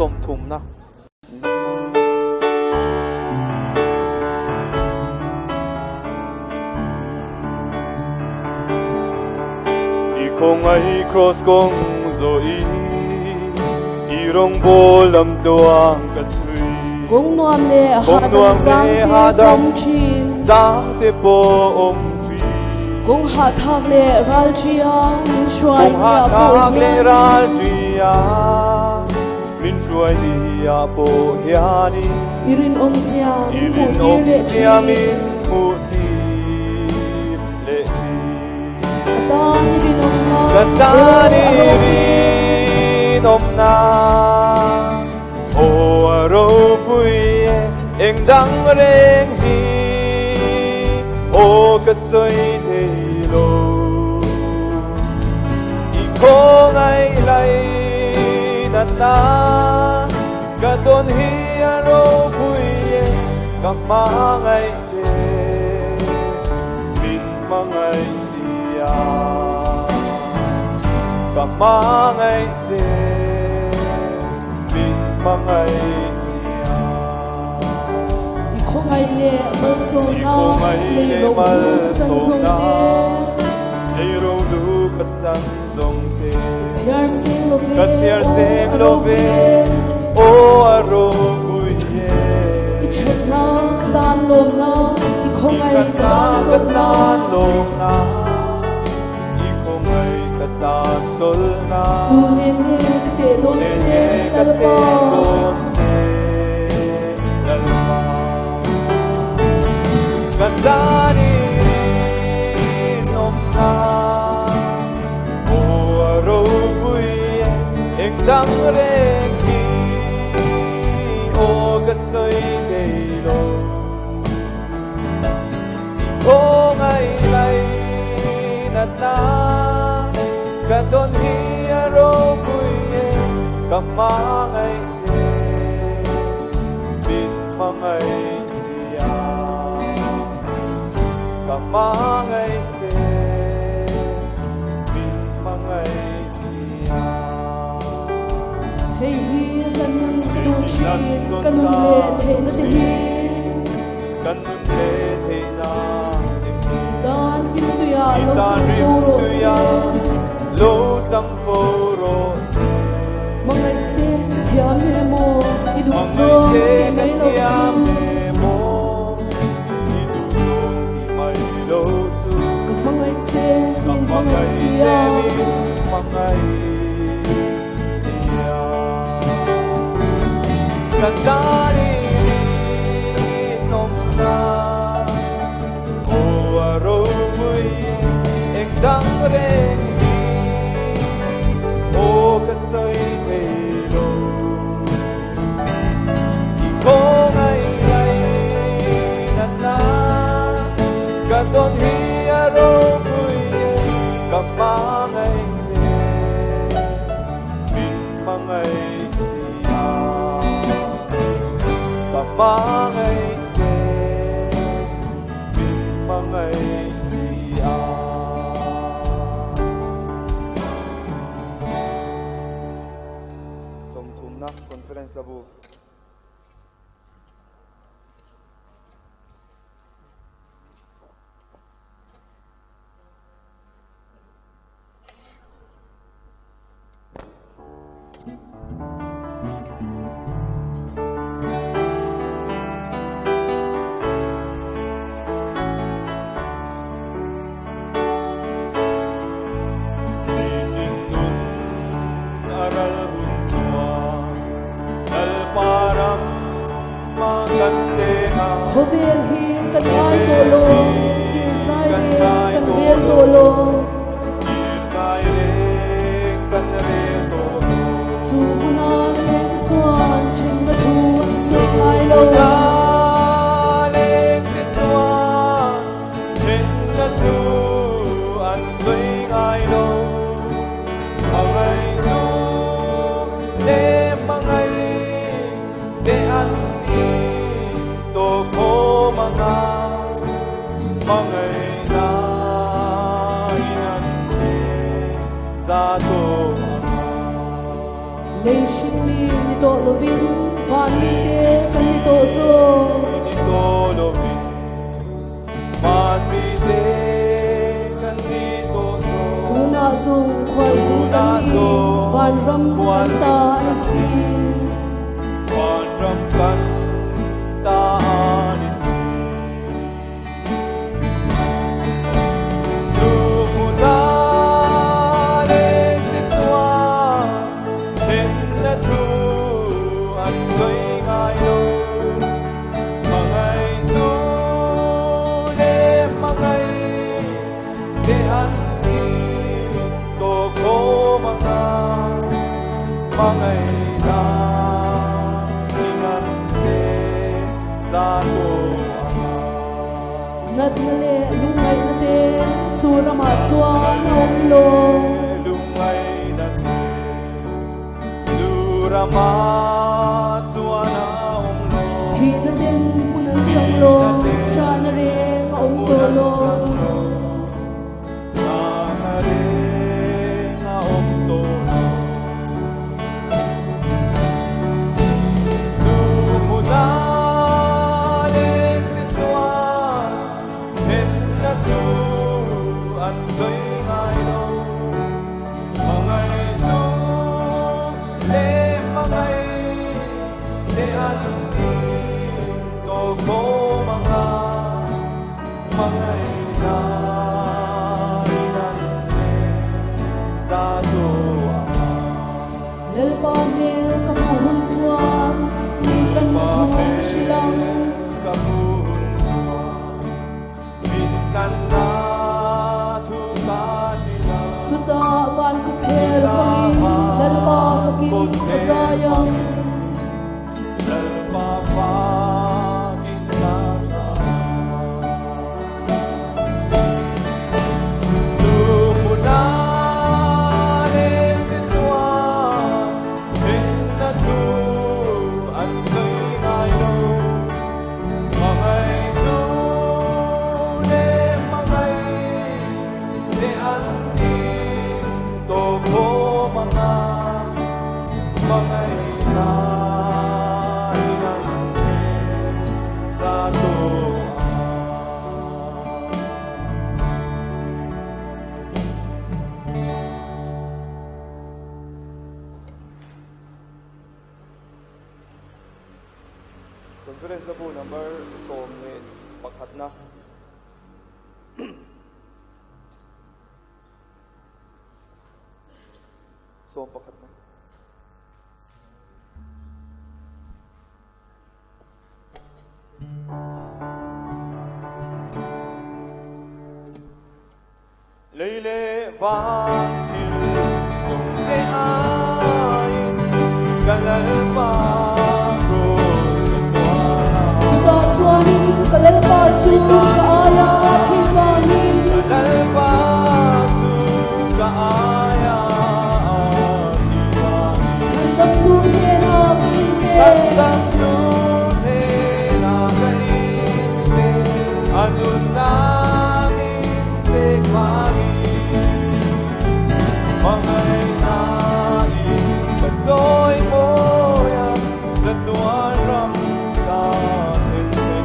Sawmthumna. I khawngaih kraws kawng zawh i, i rawngbawl lam tluang ka chhui. Kawng nuam leh hahdam chang te pawm thin. Chang te pawm thin. Kawng hahthlak leh ral ṭia min hruai Kawng hahthlak leh ral ṭia. Min hruai ni ah pawh hianin. I rinawm zia min hmuh tir leh thin. Min hmuh tir leh thin. Ka tan i rinawm na. Ka tan i rinawm na. Aw a ropui e eng dang reng hi. Aw ka sawi thei lo. I khawngaih lai natna ka tawn hi a ropui e ka hmangaih che min hmangaih sia ka hmangaih che min hmangaih sia. I khawngaih leh malsawmna lei ro lu ka chan zawng te. Lei ro lu ka chan zawng te. Chhiar cheng lo ve Ka chhiar cheng lo ve aw a ropui e. I thatna ka tan lawmna i khawngaih ka tan chawlhna. Lawmna i khawngaih ka tan chawlhna. Tu nen nge ka teh dawn che Lalpa. Lalpa. Ka tan i rinawmna aw a ropui e eng dang reng hi aw ka sawi thei lo. Khawngaih lai natna ka tawn hi a ropui e ka hmangaih che min hmangaih sia ka hmangaih che min hmangaih sia. Hei hi kan nun ka duh thin ka nun leh theihna te hi. Kan nun leh theihna te hi. I tan rimtuia lo chang fo rawh se. Lo chang fo rawh se. Hmangaih che ka thiam he maw i duh zawng ti mai lo chu. Ka hmangaih che min hmangaih sia. Ka tan i rinawmna aw a ropui eng dang reng hi aw ka sawi thei lo i khawngaih lai natna ka tawn hi a ropui e ka hmangaih che min hmangaih sia ka hmangaih che min hmangaih sia. Sawmthumna Conference a bu. Khawvel hi kan ngai tawh lo, kir zai reng kan rel tawh lo. Chu huna lengte chuan thenna thu an sawi ngai lo. Lei hringmi ni tawh lovin van mite kan ni tawh zawk. Ni tawh lovin van mite kan ni tawh zawk. Tunah zawng khualzing kan ni, vanram kan ta a ni si. Vanram kan ta a ni si. Natna leh lungngaihna te chu ramah chuan a awm lo. Lungngaihna te chu ramah chuan a awm lo. Thihna ten hmun an chang lo, ṭahna reng a awm tawh lo. Ṭahna reng a awm tawh lo. Chu hmuna lengte chuan thenna chu an sawi ngai lo. Hmangaihtu leh hmangaih te an ni tawh khawm ang a, hmangaihna in an len za tawh ang a. Lalpa hmel ka hmuh hun chuan min tlanna thu ka hrilh ang. Ka hmuh hun chuan min tlanna thu ka hrilh ang. Chutah van ka thler fangin Lalpa fakin ka zai ang. Lalpa fakin ka zai ang. Chu hmuna lengte chuan thenna thu an sawi ngai lo. Hmangaihtu leh hmangaih te an ni tawh khawm ang a, hmangaihna in an len za tawh ang a. Conference bu number 11 na. 11 na. Lei leh van thil zawng te aiin ka Lalpa kraws ka chuan a. Chutah chuanin ka Lalpa chu ka aia thih vangin. Ka Lalpa chu ka aia thih vangin. Chhandamtu hnenah ka inpe. Chhandamtu hnenah ka inpe. A nunna min pek vangin. Hmangaihnain ka chawi mawi a, chatuan ram ka thlen thei.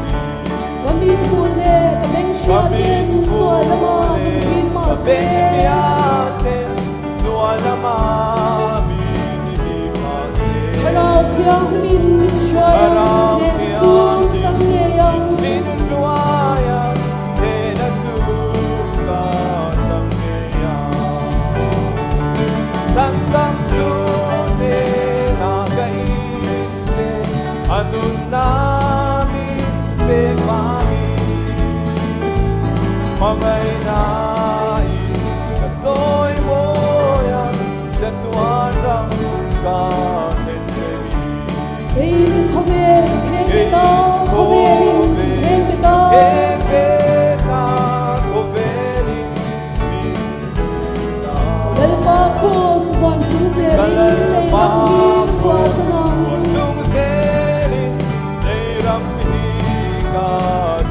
Ka mit hmuh leh ka beng hriatin sual lama min hlim mah se. Ka beng hriatin sual lama min hlim mah se. Thlarau Thianghlimin min hruai ang, hnehna chu chang ngei ang. Min hruai ang, hnehna chu ka chang ngei ang. Chhandam chu hnehna ka inpe, a nunna min pek vangin. Hmangaihnain ka chawi mawi ang, chatuan ram ka thlen thei. Keiin khawvel ka kheng bet a, khawvelin min kheng bet a. Kheng bet a, khawvelin min bet a. Ka Lalpa kraws vuan chung zelin lei ram hi ka chhuahsan ang. Vuan chung zelin lei ram hi ka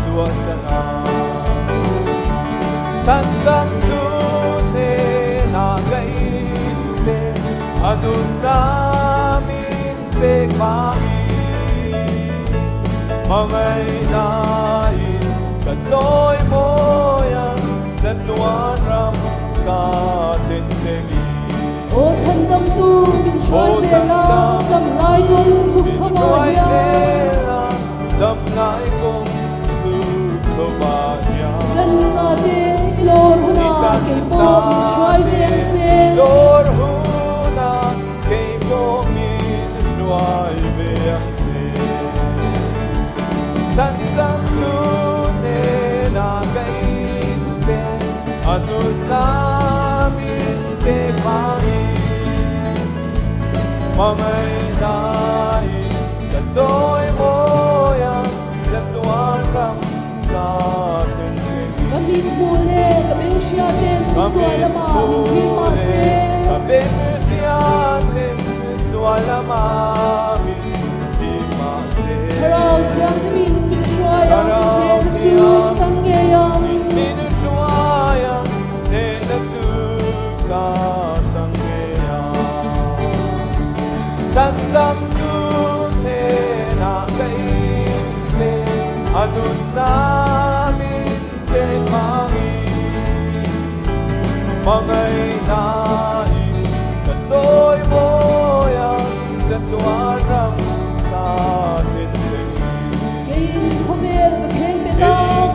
chhuahsan ang. Chhandam chu hnenah ka inpe, a nunna min pek vangin Hmangaihnain ka chawi mawi ang chatuan ram ka thlen thlengin. Aw chhandamtu min hruai zel a, dam lai kawng chhuk chho ah hian. Dam lai kawng chhuk chho ah hian. Tansa te i lawr hunah kei pawh min hruai ve ang che. I lawr hunah kei pawh min hruai ve ang che. Chhandamtu hnenah ka inpe a nunna min pek vangin. Hmangaihnain ka chawi mawi a, chatuan ram ka thlen thlengin. Ka mit hmuh leh ka beng hria ten sual lamah min hlim mahse. Ka beng hria ten sual lamah min hlim mahse. Thlarau Thianghlimin min hruai a, hnehna chu ka chang ngei ang. Min hruai a, hnehna chu ka chang ngei ang. Chhandam chu hnenah ka inpe, a nunna min pek vangin. Hmangaihnain ka chawi mawi ang, chatuan ram ka thlen thlengin. Keiin khawvel ka kheng pet a,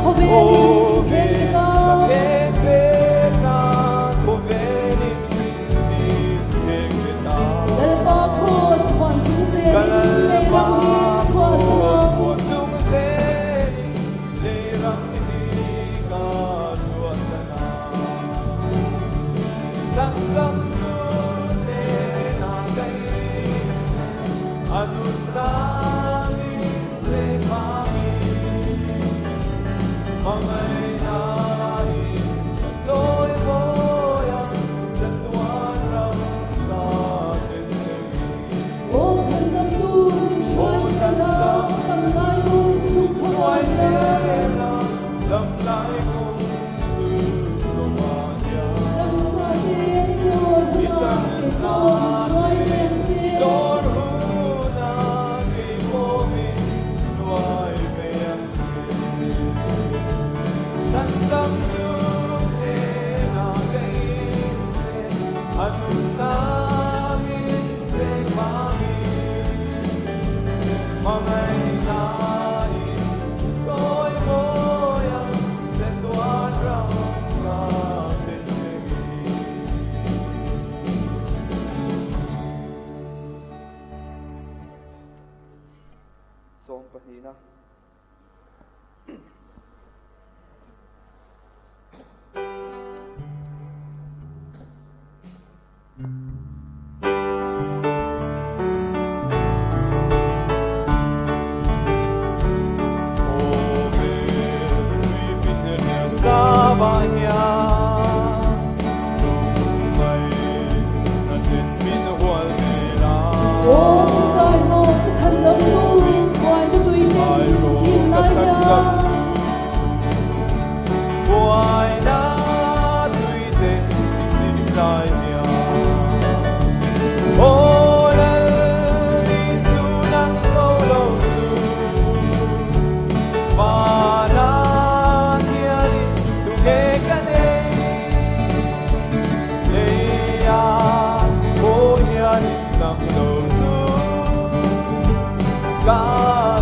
khawvelin min kheng pet a. Ka kheng pet a, khawvelin min kheng pet a. Lalpa kraws huan chung zelin lei ram hi ka chhuahsan ang. Huan chung zelin lei ram hi ka chhuahsan ang. Changkam chu hnenah ka inchhe, a nunna min pek vangin. Hmangaihnain ka chawi mawi a, chatuan ram ka thlen thlengin. Aw chhandamtu min hruai zel a, dam lai kawng chhuk chho ah hian. Dam lai kawng chhuk chho ah hian. Taksa te i lawr hunah kei pawh min hruai ve ang che. I lawr hunah kei pawh min hruai ve ang che. Chhandamtu hnenah ka inpe, a nunna min pek vangin. Hmangaihnain chawi mawi ang chatuan ram ka thlen thlengin. Sawm pahnihna. Aw min kai rawh ka chhandamtu, buaina tui ten min chim lai hian. Buaina tui ten min chim lai hian. Aw Lal Isu nang zo lo chu, vanah hianin tunge ka nei? Leiah pawh hianin nang lo chu, ka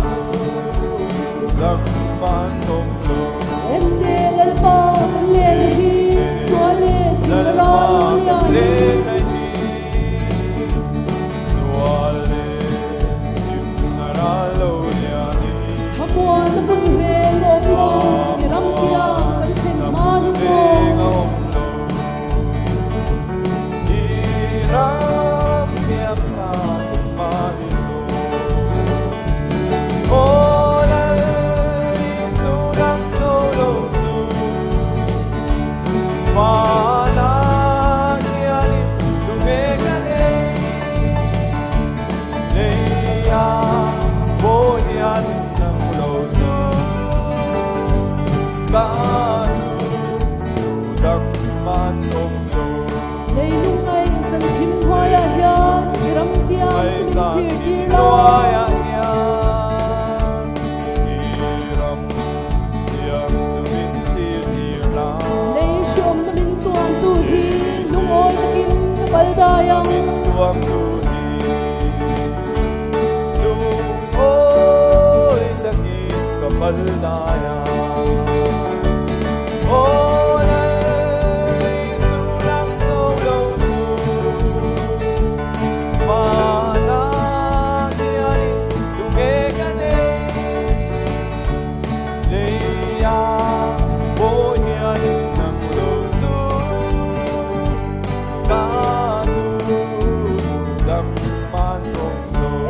duh lam an awm lo. Ente Lalpa kan len hi, sual leh thil a ral lo lianin. Thlamuan a hmun reng a awm lo, i ram tiang kan thlen hma hi zawng. thlir tir la. Lei hreawmna min tuamtu hi lungawi takin ka pal dai ang.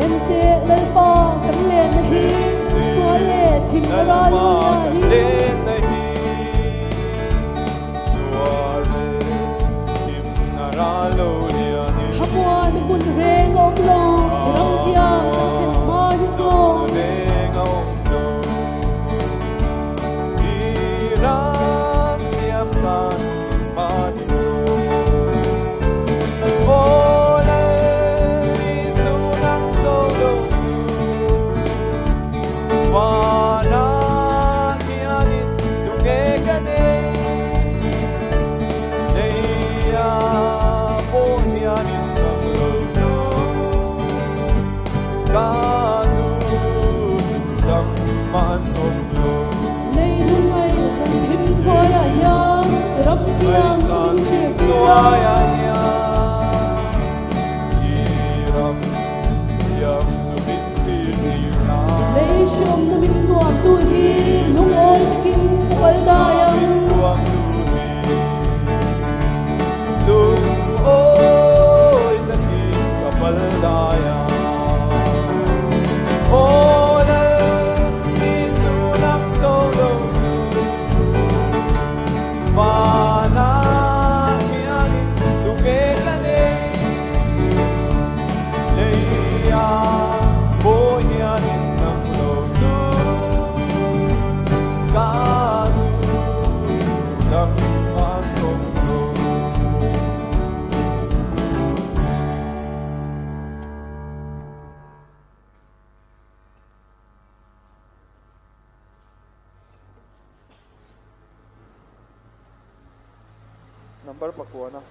Enteh Lalpa kan lenna hi sual leh thimna ral u lianin. Thlamuan hmun reng a awm lo, i ram tiang kan thlen hma hi zawng. Lei lungngai zan thim hnuaiah hian i ram tiang chu min thlir tir a. Lei hreawmna min tuamtu hi lungawi takin ka kal dai ang. Number pakuana.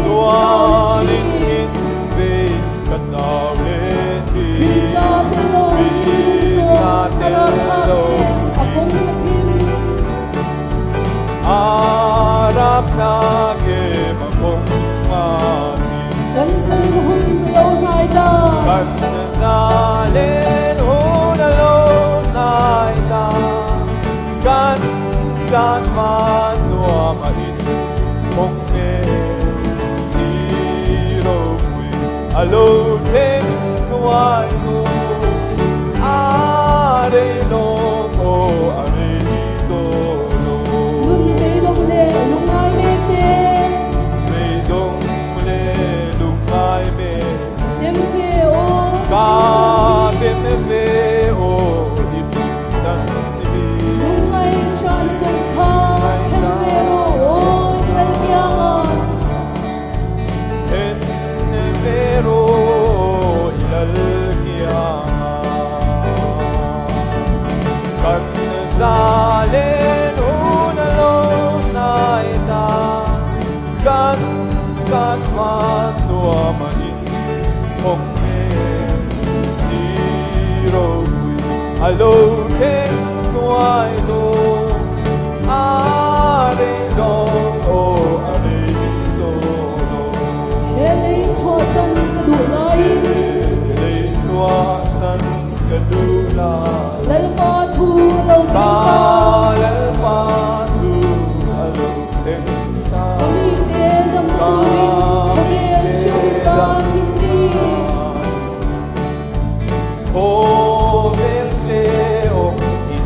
Sualin min bei ka chau leh thin. Krista tel lo hringnun zawng a rapthlak em a kawng a thim. Kan zalen hun a lo hnai ta. Nun beidawng leh lungngai mek te. Tem ve aw i hring chan hi. Lungngai chan zawng kha then ve rawh aw lal kianga. He lei chhuahsan ka duh laiin. Lalpa thu a lo thleng ta. Ka mite dam turin khawvel hriau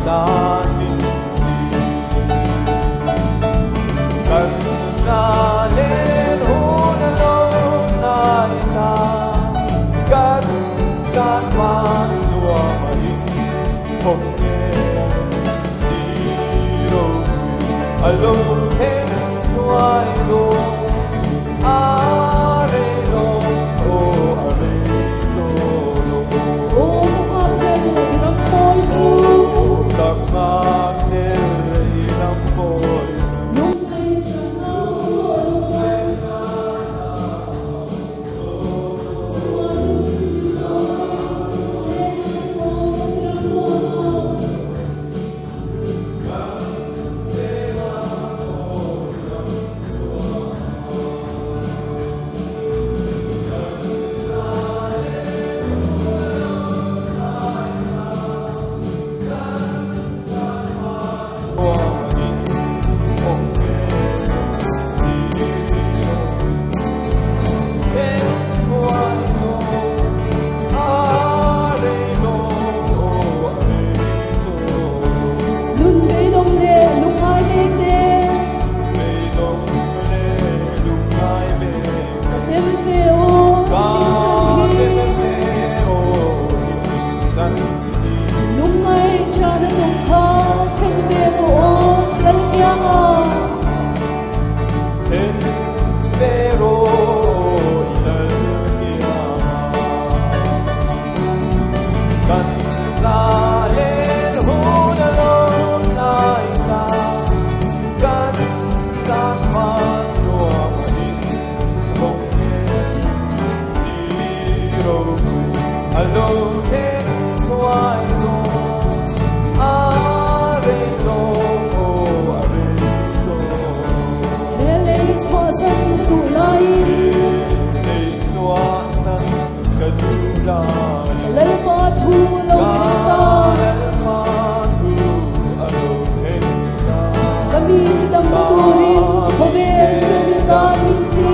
tan min ti. chana zawng kha then ve rawh aw Lalkianga. Then ve rawh i Lalkianga. Kan zalen hun a lo hnai ta, kan tan hman nuam a in hawng e. Ni ropui a lo thleng thuai dawn, a rei lo aw a rei lo. He lei chhuahsan ka duh laiin. He lei chhuahsan ka duh laiin. Lalpa thu a lo thleng ta. Lalpa thu a lo thleng ta. Ka mi damna turin khawvel hriami tan min ti.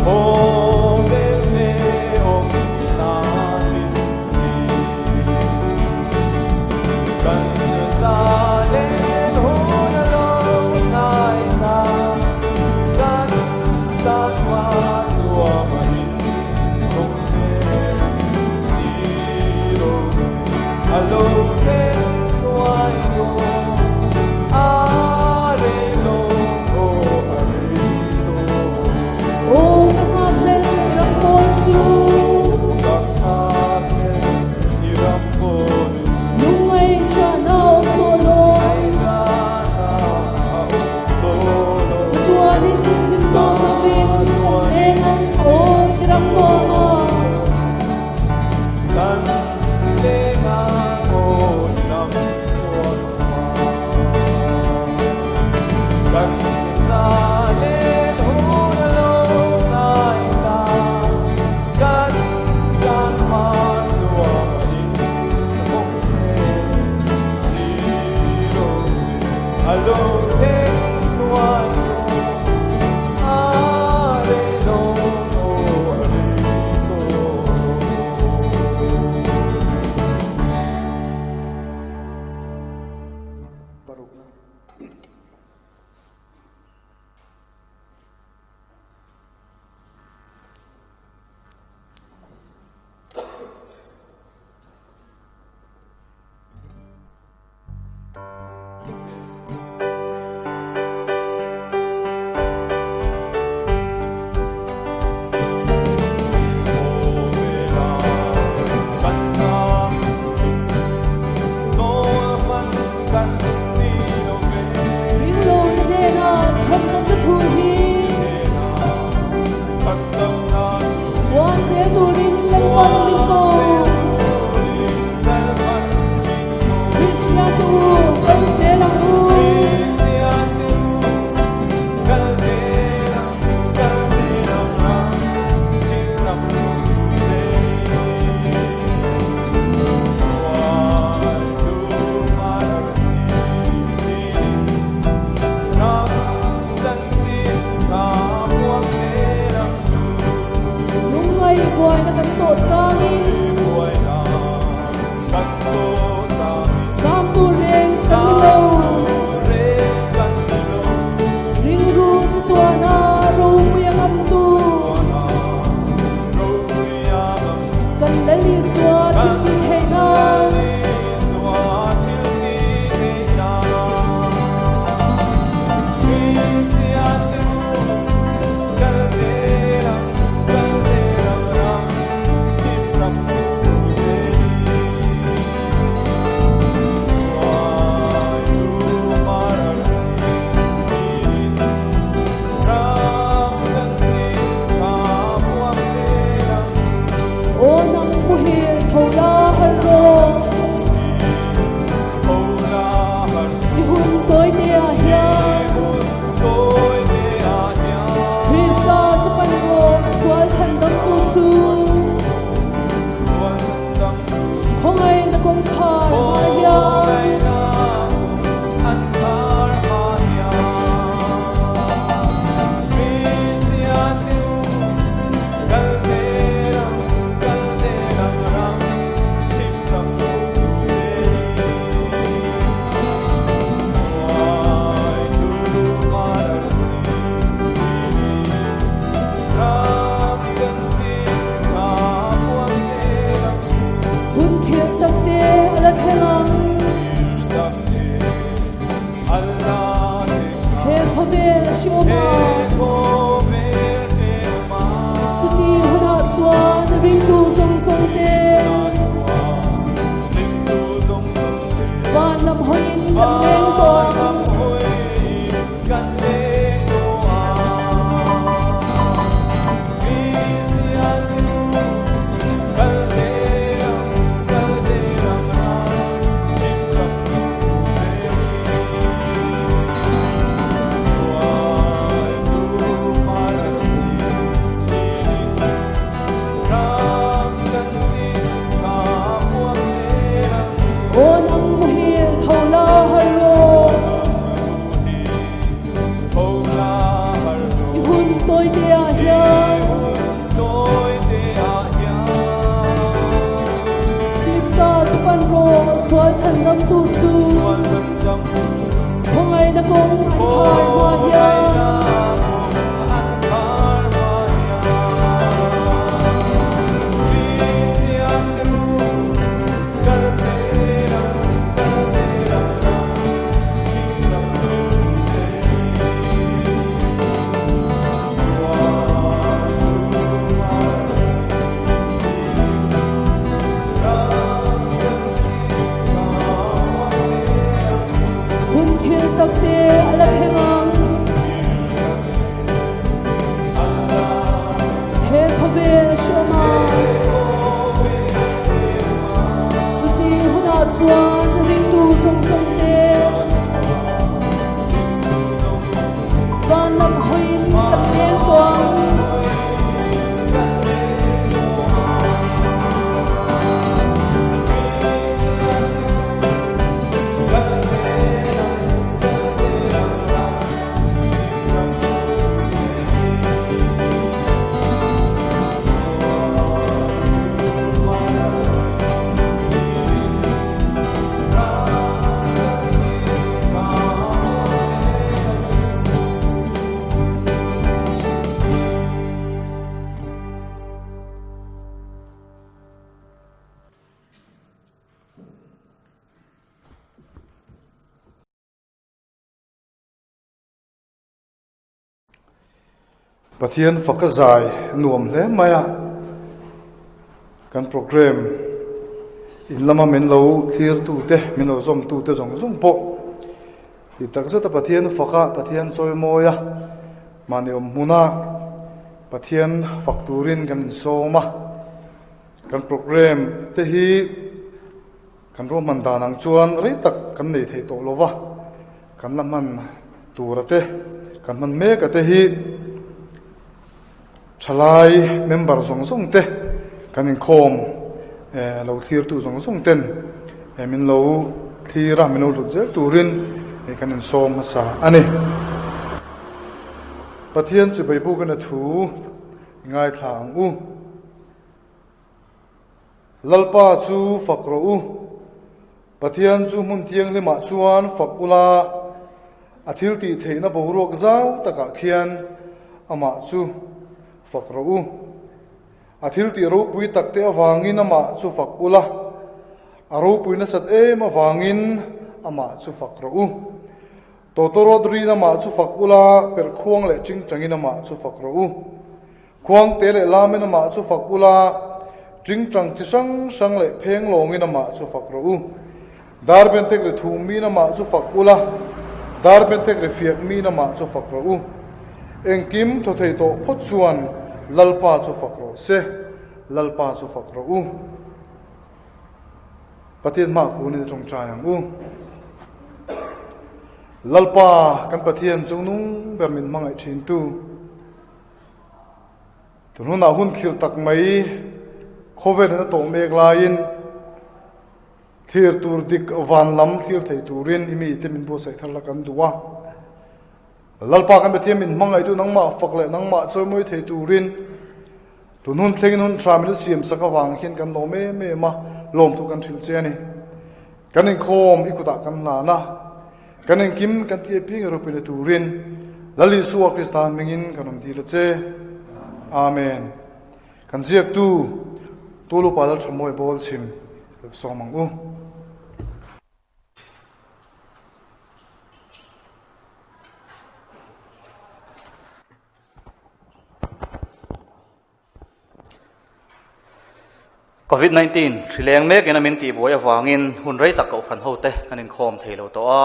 Khawvel hreawm tan min ti. Kan zalen hun a lo hnai ta. Kan tan hma nuam a in hawng e. Zero a lo thleng thuai dawn, a rei lo aw a rei lo. Aw ka nghakhlel ram pawl chu. Ka nghakhlel i ram pawl chu. Lungngai chana awm tawh lo. Lungngai chana a awm tawh lo. Chatuanin hlim tawp lovin kan leng ang aw i ram nuam a. Kan leng ang aw i ram nuam a. Kan zalen hun a lo hnai ta, kan tan hman nuam a in hawng e. Zero a lo thleng thuai dawn, a rei lo aw a rei tawh lo. Parukna. Ringlo te hnenah chhandamna thu hi puan zel turin Lalpan min ko. Kristian te u, kal zel ang u. Lungngai buaina kan tawh changin. Zam tur reng kan ni lo. Ringru chatuana ropui a ngamtu. Kan Lal Isua thil tih theihna. Aw nang muhil tho la har rawh. I hun tawi te ah hian. Krista chu pan rawh sual chhandamtu chu. Khawngaihna kawngkhar hmah hian. Sual chhandamtu chu khawngaihna kawng an khar hma hian. Hun thil takte a la thleng ang. He khawvel hrawm a. Chuti hunah chuan ringtu zawng zawng te van lam hawiin kan leng tawh ang. Pathian faka zai nuam hle mai a, kan program in lama min lo thlir tu te, min lo zawm tu te zawng zawng pawh ti tak zet a Pathian faka Pathian chawi mawi a, mahni awm hmuna Pathian fak turin kan insawm a, kan program te hi Kan ruahman dan ang chuan rei tak kan nei thei tawh lo va, kan la hman tura te, kan hman mek a te hi thalai member zawng zawng te kan inkhawm eh lo thlirtu zawng zawng ten eh min lo thlir a, min lo hlut zel turin eh kan insawm hmasa a ni. Pathian chibai bukina thu i ngaithla ang u. Lalpa chu fak rawh u. Pathian chu hmun thianghlimah chuan fak ula, a thil tih theihna boruak zau takah khian amah chu fak rawh u. A thil tih ropui takte avangin amah chu fak ula, a ropui nasat em avangin amah chu fak rawh u. Tawtawrawt rin amah chu fak ula, perhkhuang leh chingchangin amah chu fak rawh u. Khuangte leh lamin amah chu fak ula, tingtang chi hrang hrang leh pheng lawngin amah chu fak rawh u. Darbentek ri thum min amah chu fak ula, darbentek ri fiak min amah chu fak rawh u. Engkim thaw thei tawh phawt chuan Lalpa chu fak rawh se, Lalpa chu fak rawh u. Pathian hmah kunin a tawngtai ang u. Lalpa kan Pathian chungnung ber min hmangaih thintu. Tun hunah hun thlir tak mai khawvel in a tawh mek laiin thlir tur dik van lam thlir thei turin i mite min buatsaih thar la kan duh a. Lalpa kan Pathian min hmangaihtu nangmah fak leh nangmah chawimawi thei turin tun hun thlengin hun tha min siam sak avang hian kan lawm em em a, lawmthu kan hrilh che a ni. Kan inkhawm i kutah kan hlan a. Kan engkim kan tih apiang i ropui na turin Lal Isua Krista hmingin kan rawn dil a che. Amen. Kan ziaktu Tulupa Lalthamawi Bawl chhim lo sawm ang u. Covid-19 hri leng mekin a min tihbuai avangin hun rei tak kohhran hote kan inkhawm thei lo tawh a,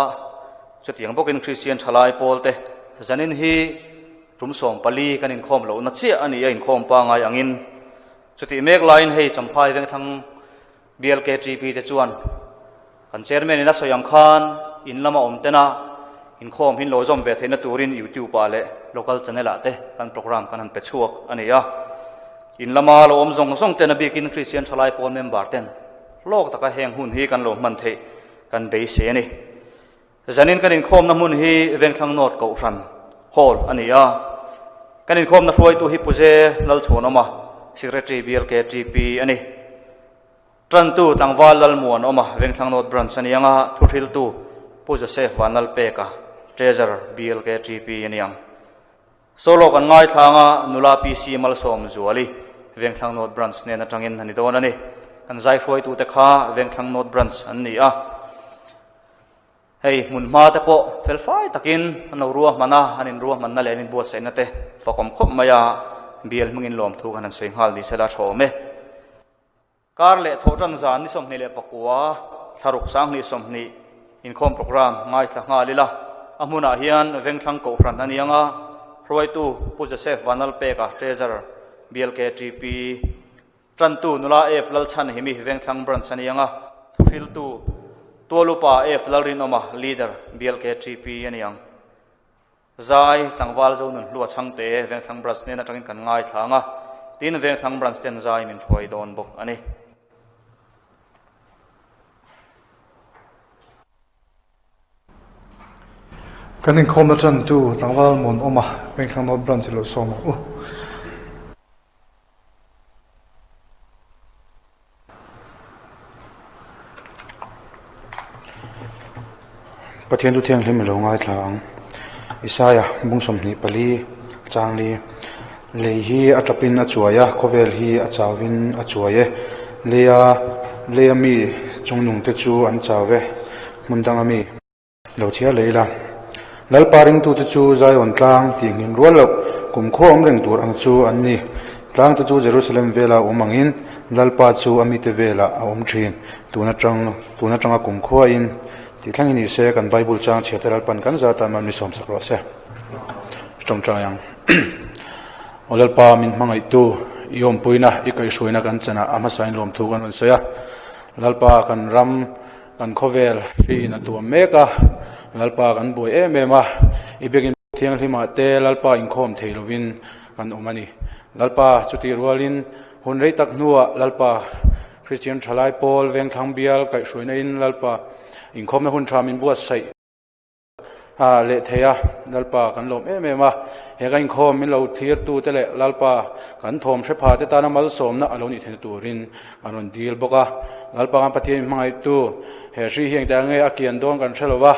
chutiang bawkin Kristian thalai pawlte zanin hi tum 14 kan inkhawm lohna chiah a ni a, inkhawm pangai angin chutih mek laiin hei Champhai Vengthlang BLKTP te chuan kan chairman in a sawi ang khan in lama awm tena inkhawm hin lo zawm ve theihna turin YouTube ah leh local channel ah te kan program kan han pe chhuak a ni a. In lama lo awm zawng zawng ten a bikin Kristian Thalai Pawl member ten hlawk taka heng hun hi kan lo hman theih kan beisei a ni. Zanin kan inkhawmna hmun hi Vengthlang North Kohhran Hall a ni a. Kan inkhawmna hruaitu hi Puze Lalchhuanawma, Secretary BLKTP a ni. Ṭantu tlangval Lalmuanawma Vengthlang North Branch a ni ang a, thuhriltu Pu Joseph Vanlalpeka, Treasurer, BLKTP a ni ang. Solo kan ngaithla ang a, nula PC Malsawm Zuali, Vengthlang North Branch hnen aṭangin a ni dawn a ni. Kan zaihruaitute kha Vengthlang North Branch an ni a. Hei hmun hma te pawh fel fai takin an lo ruahman a, an inruahmanna leh an inbuatsaihna te fakawm khawp mai a, bial hmingin lawmthu kan han sawi nghal ni sela a ṭhawm e. Kar leh thawhṭan zan ni 29, thlaruk 2020 inkhawm programme ngaithla nghal ila, a hmunah hian Vengthlang Kohhran a ni ang a, hruaitu Pu Joseph Vanlalpeka, Treasurer, BLKTP, ṭantu Nula F Lalchhanhimi, Vengthlang Branch a ni ang a, thuhriltu Tualupa F Lalrinawma, Leader, BLKTP a ni ang. Zai, Tlangval Zo nun hlua chhangte Vengthlang Branch hnen atangin kan ngaithla ang a, tin Vengthlang Branch ten zai min hruai dawn bawk a ni. Kan inkhawmna tantu Tlangval Muanawma, Vengthlang North Branch i lo sawm ang u. Pathian chu thianghlim i lo ngaithla ang. Isaia bung 24 changli lei hi a tapin a chuai a khawvel hi a chauvin a chuai e leia leia mi chungnung te chu an chau e hmun danga mi. Lo chhiar leh ila. Lalpa ringtute chu Zion tlang tih nghin rual loh kum khaw awm reng tur ang chu an ni. Tlangte chu Jerusalem vela awm angin Lalpa chu a mite velah a awm thin. Tun atang tun atanga kum khuain tih thlengin ni se kan Bible chang chhiate Lalpan kan zat ah man mi sawmsak rawh se. Tawngtai ang. Aw Lalpa min hmangaihtu i awmpuina i kaihhruaina kan chanah a hmasain lawmthu kan rawn sawi a. Lalpa kan ram Kan khawvel hri in a tuam mek a, Lalpa kan buai em em a, i biakin thianghlimah te Lalpa inkhawm thei lovin kan awm a ni. Lalpa chutih rualin hun rei tak hnuah Lalpa Kristian Thalai Pawl Vengthlang Bial kaihhruaina in Lalpa inkhawmna hun tha min buatsaih a leh thei a, Lalpa kan lawm em em a, he ka inkhawm min lo thlir tu te leh Lalpa kan thawm hre pha te tana malsawmna a lo nih theihna turin kan rawn dil bawk a, Lalpa kan Pathian min hmangaihtu he hri hi engtiang nge a kian dawn kan hre lo va,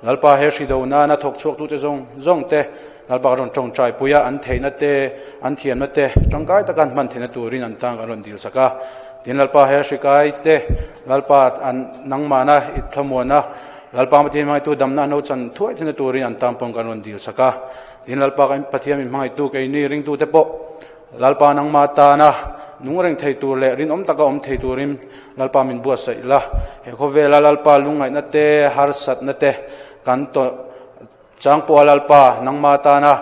Lalpa he hri do nana thawk chhuak tute zawng zawng te Lalpa kan rawn tawngtai pui a, an theihna te, an thiamna te tangkai taka an hman theihna turin an tan kan rawn dil sak a, tin Lalpa he hri kai te Lalpa an nangmahna i thlamuana Lalpa Pathian hmangaihtu damna an lo chan thuai theihna turin an tan pawh kan rawn dil sak a. Tin, Lalpa kan Pathian min hmangaihtu keini ringtute pawh Lalpa nangma tana nung reng thei tur leh rinawm taka awm thei turin Lalpa min buatsaih la. He khawvela Lalpa lungngaihna te, harsatna te kan tawh Chang pawha Lalpa nangma tana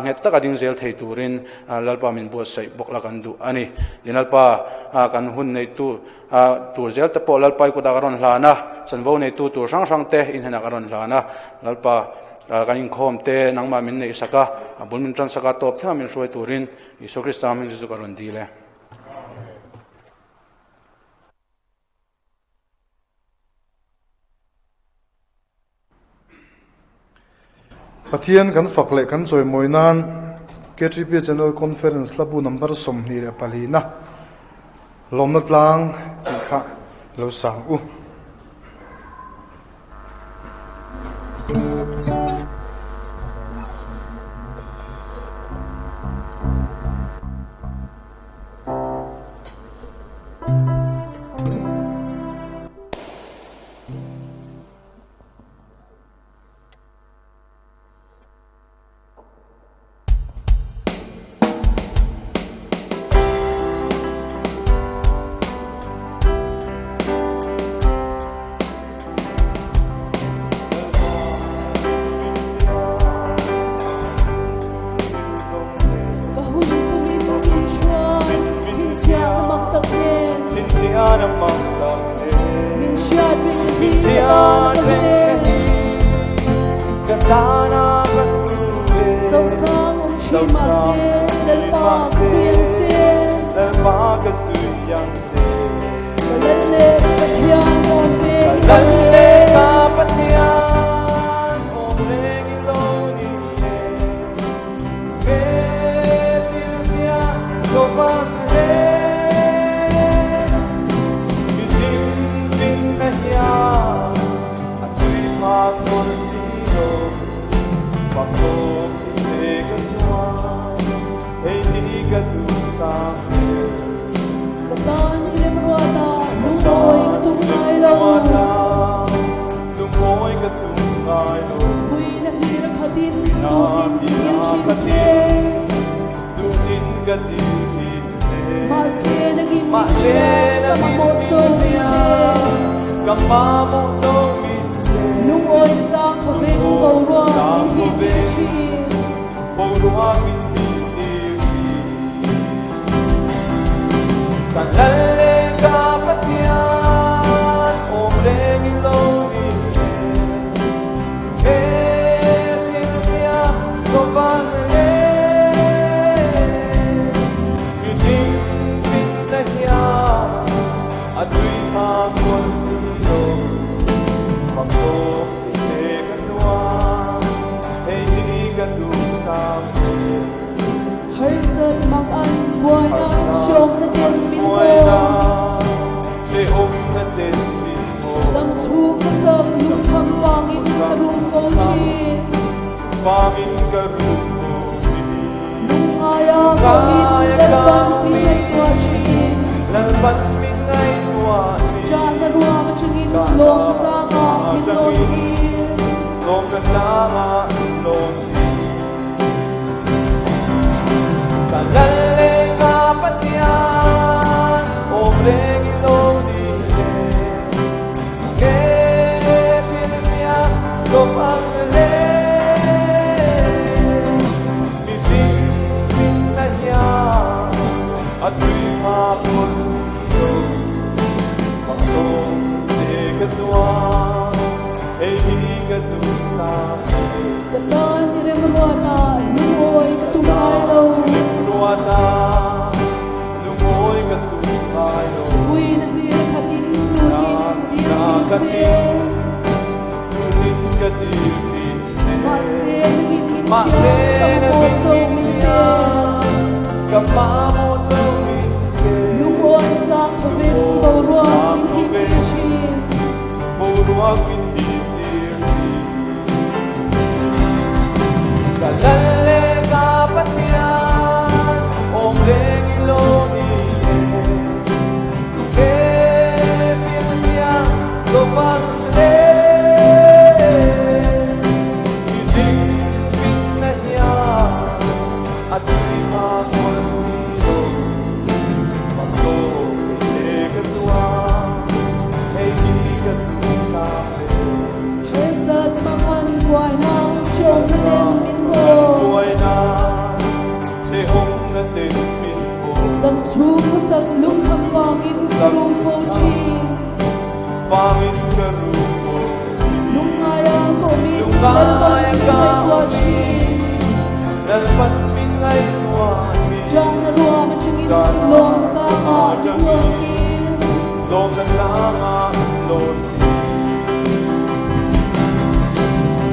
nghet taka ding zel thei turin Lalpa min buatsaih bawk la kan duh a ni. Tin Lalpa kan hun neitu tur zel te pawh Lalpa i kutah ka rawn hlan a, chanvo neitu tur hrang hrang te in hnenah ka rawn hlan a, Lalpa kan inkhawm te nangmah min neih sak a, a bul min tan sak a, tawp thlengah min hruai turin Isua Krista hming chu ka rawn dil e. Pathian kan fak leh kan chawimawi nan KTP General Conference hlabu number 24 na lawmna tlang tih kha lo sang u. Ka hun pumin min hruai, chhinchhiahna mak tak nen. Min hriat reng hi ka tan a ka hlu e. Chauhsang awm thin mahse, Lalpa ka zui ang che. Ka lal leh ka Pathian awm reng i lo ni e. na hian a tui phak dawn si lo. Fak tawk hi che ka chuan hei hi ka duhsam ber. Ka tan i remruata lungawi ka tum ngai lo. Lungawi ka tum ngai lo. Vuina hlir a khatin duhin ka dil thin che. Duhin ka dil thin che. Mahse nangin min hria ka mamawh zawk min pe. Ka mamawh zawk min pe. Lungawi na tlang khawveng boruak min hip tir thin. Boruak min hip tir thin. Ka lal leh ka Pathian awm reng i lo ni e. He hrilhfiah zawvan le mihring finna hian a tui phak kual si lo. Fak tawk thei che ka chuan hei hi ka duhsam che. Harsat mang an buaina hreawmna ten min haw. Dam chhung ka sak lungkham vangin ka rum fo thin. Lungngaia kawmin Lalpan min ngaihtuah thin. Chahna ruam atangin lawmna tlangah min lawn tir. Ka lal leh ka Pathian awm reng i lo ni e. Nge hrilhfiah zawk ang le? Mihring hlimna hian a tui phak rawn si lo. Pakawng che ka chuan hei hi ka duhsam e. Ka tan i remruata lungawi ka tum ngai lo. Remruata lungawi ka tum ngai lo. Vuina hlir a khatin tutin ka dil thin che. Tutin ka dil thin che. Mahse nangin min hria ka mamawh zo min pe. Ka mamawh zo min pe. Lungawi na tlang thawveng boruak min hip tir thin. Boruak min hip tir thin. Ka lal leh ka Pathian awm reng i lo ni e. He hrilhfiah zawk le. Mihring finna hian a tui phak rawn si lo. Pakhaw thei che ka chuan hei hi ka duhsam le. Harsat mangan buaina hrehawmna ten min haw. Buaina hrehawmna ten min haw. Dam chhung hmasak lungkham vangin ka rum fo thin. Vangin ka rum fo thin. Lungngaia ka awmin Lalpan min ngaihtuah thin. Lalpan min ngaihtuah thin. Chahna ruam atangin lawmna tlangah min lawn tir. Lawmna tlangah min lawn tir.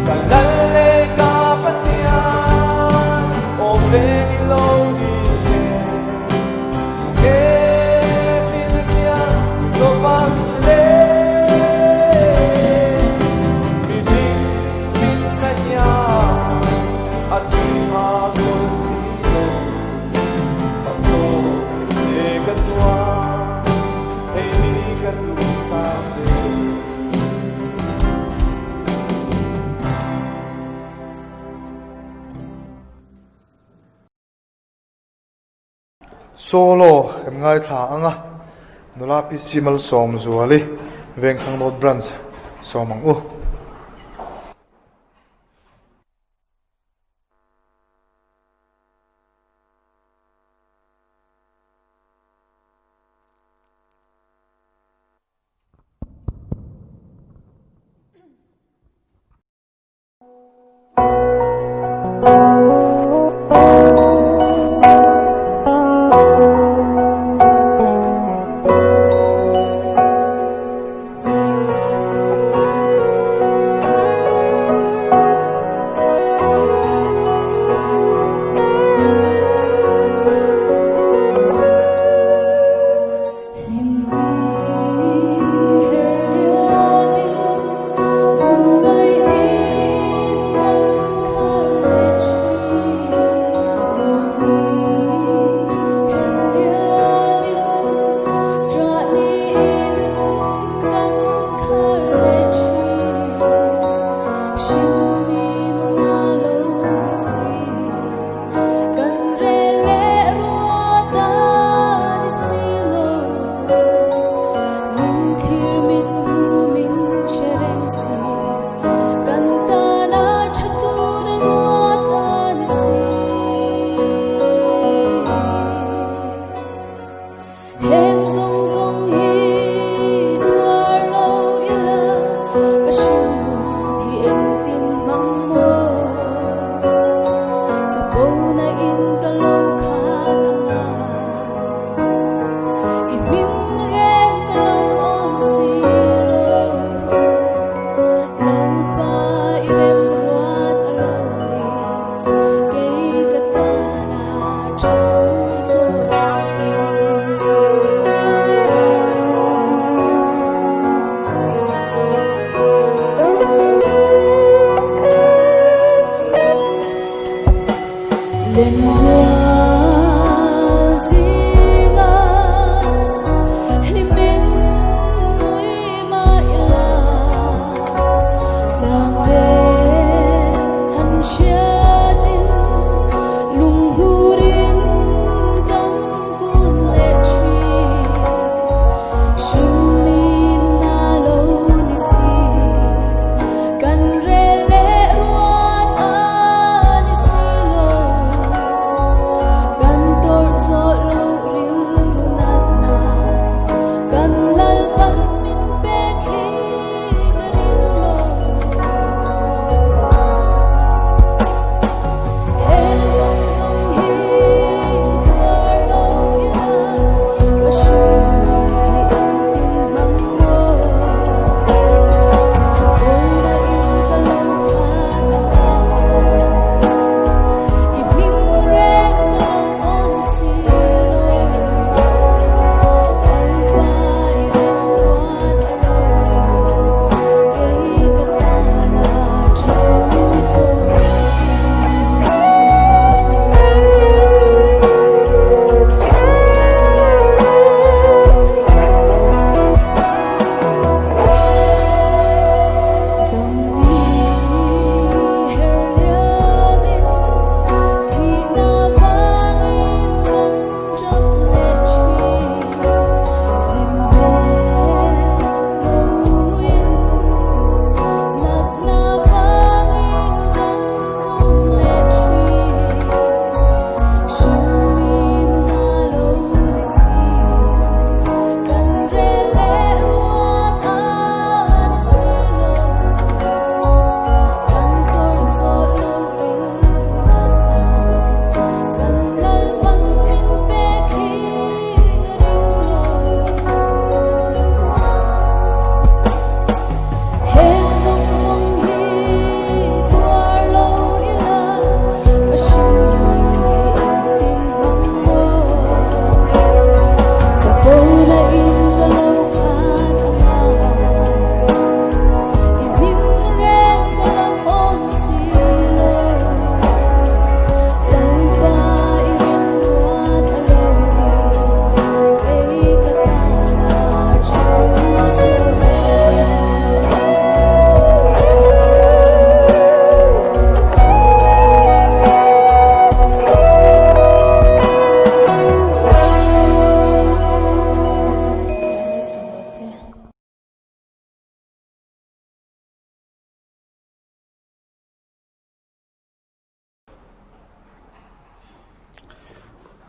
Ka lal leh ka Pathian awm reng i lo ni e. He hrilhfiah zawk le. Mihring finna hian a tui phak dawn si lo. Pakhaw thei che ka chuan hei hi ka duhsam le. Solo kan ngaithla ang a, nula PC Malsawmzuali Vengthlang North Branch sawm ang u. Lenrual zinga hlimin nui mah ila, tlang rel han hriatin lunghnurin kan kun leh thin. Hringmi nuna lo ni si, kan rel leh ruat a ni si lo. Kan tawrh zawh loh rilru natna, kan Lalpan min pek hi ka ring lo. Heng zawng zawng hi tuar lo ila, ka hringnun hi engtin hmang maw? Chapona in ka lo khat anga, i hming reng ka lam awm si lo. Lalpa i remruat a rorel, kei ka tana tha tur zawk. Damni her liamin thihna vangin kan ṭap leh ṭhin. Hlim hmel lo nguiin natna vangin kan rum leh ṭhin. Hringmi nuna lo ni si, kan rel leh ruat a ni si lo. Kan tawrh zawh loh rilru natna, kan Lalpan min pek hi ka ring lo. Heng zawng zawng hi tuar lo ila, ka hringnun hi engtin hmang maw? Chapona in ka lo khat anga, i hming reng ka lam awm si lo. Lalpa i remruat a rorel, kei ka tana tha tur zawk. Lalpan a fak leh malsawm rawh se.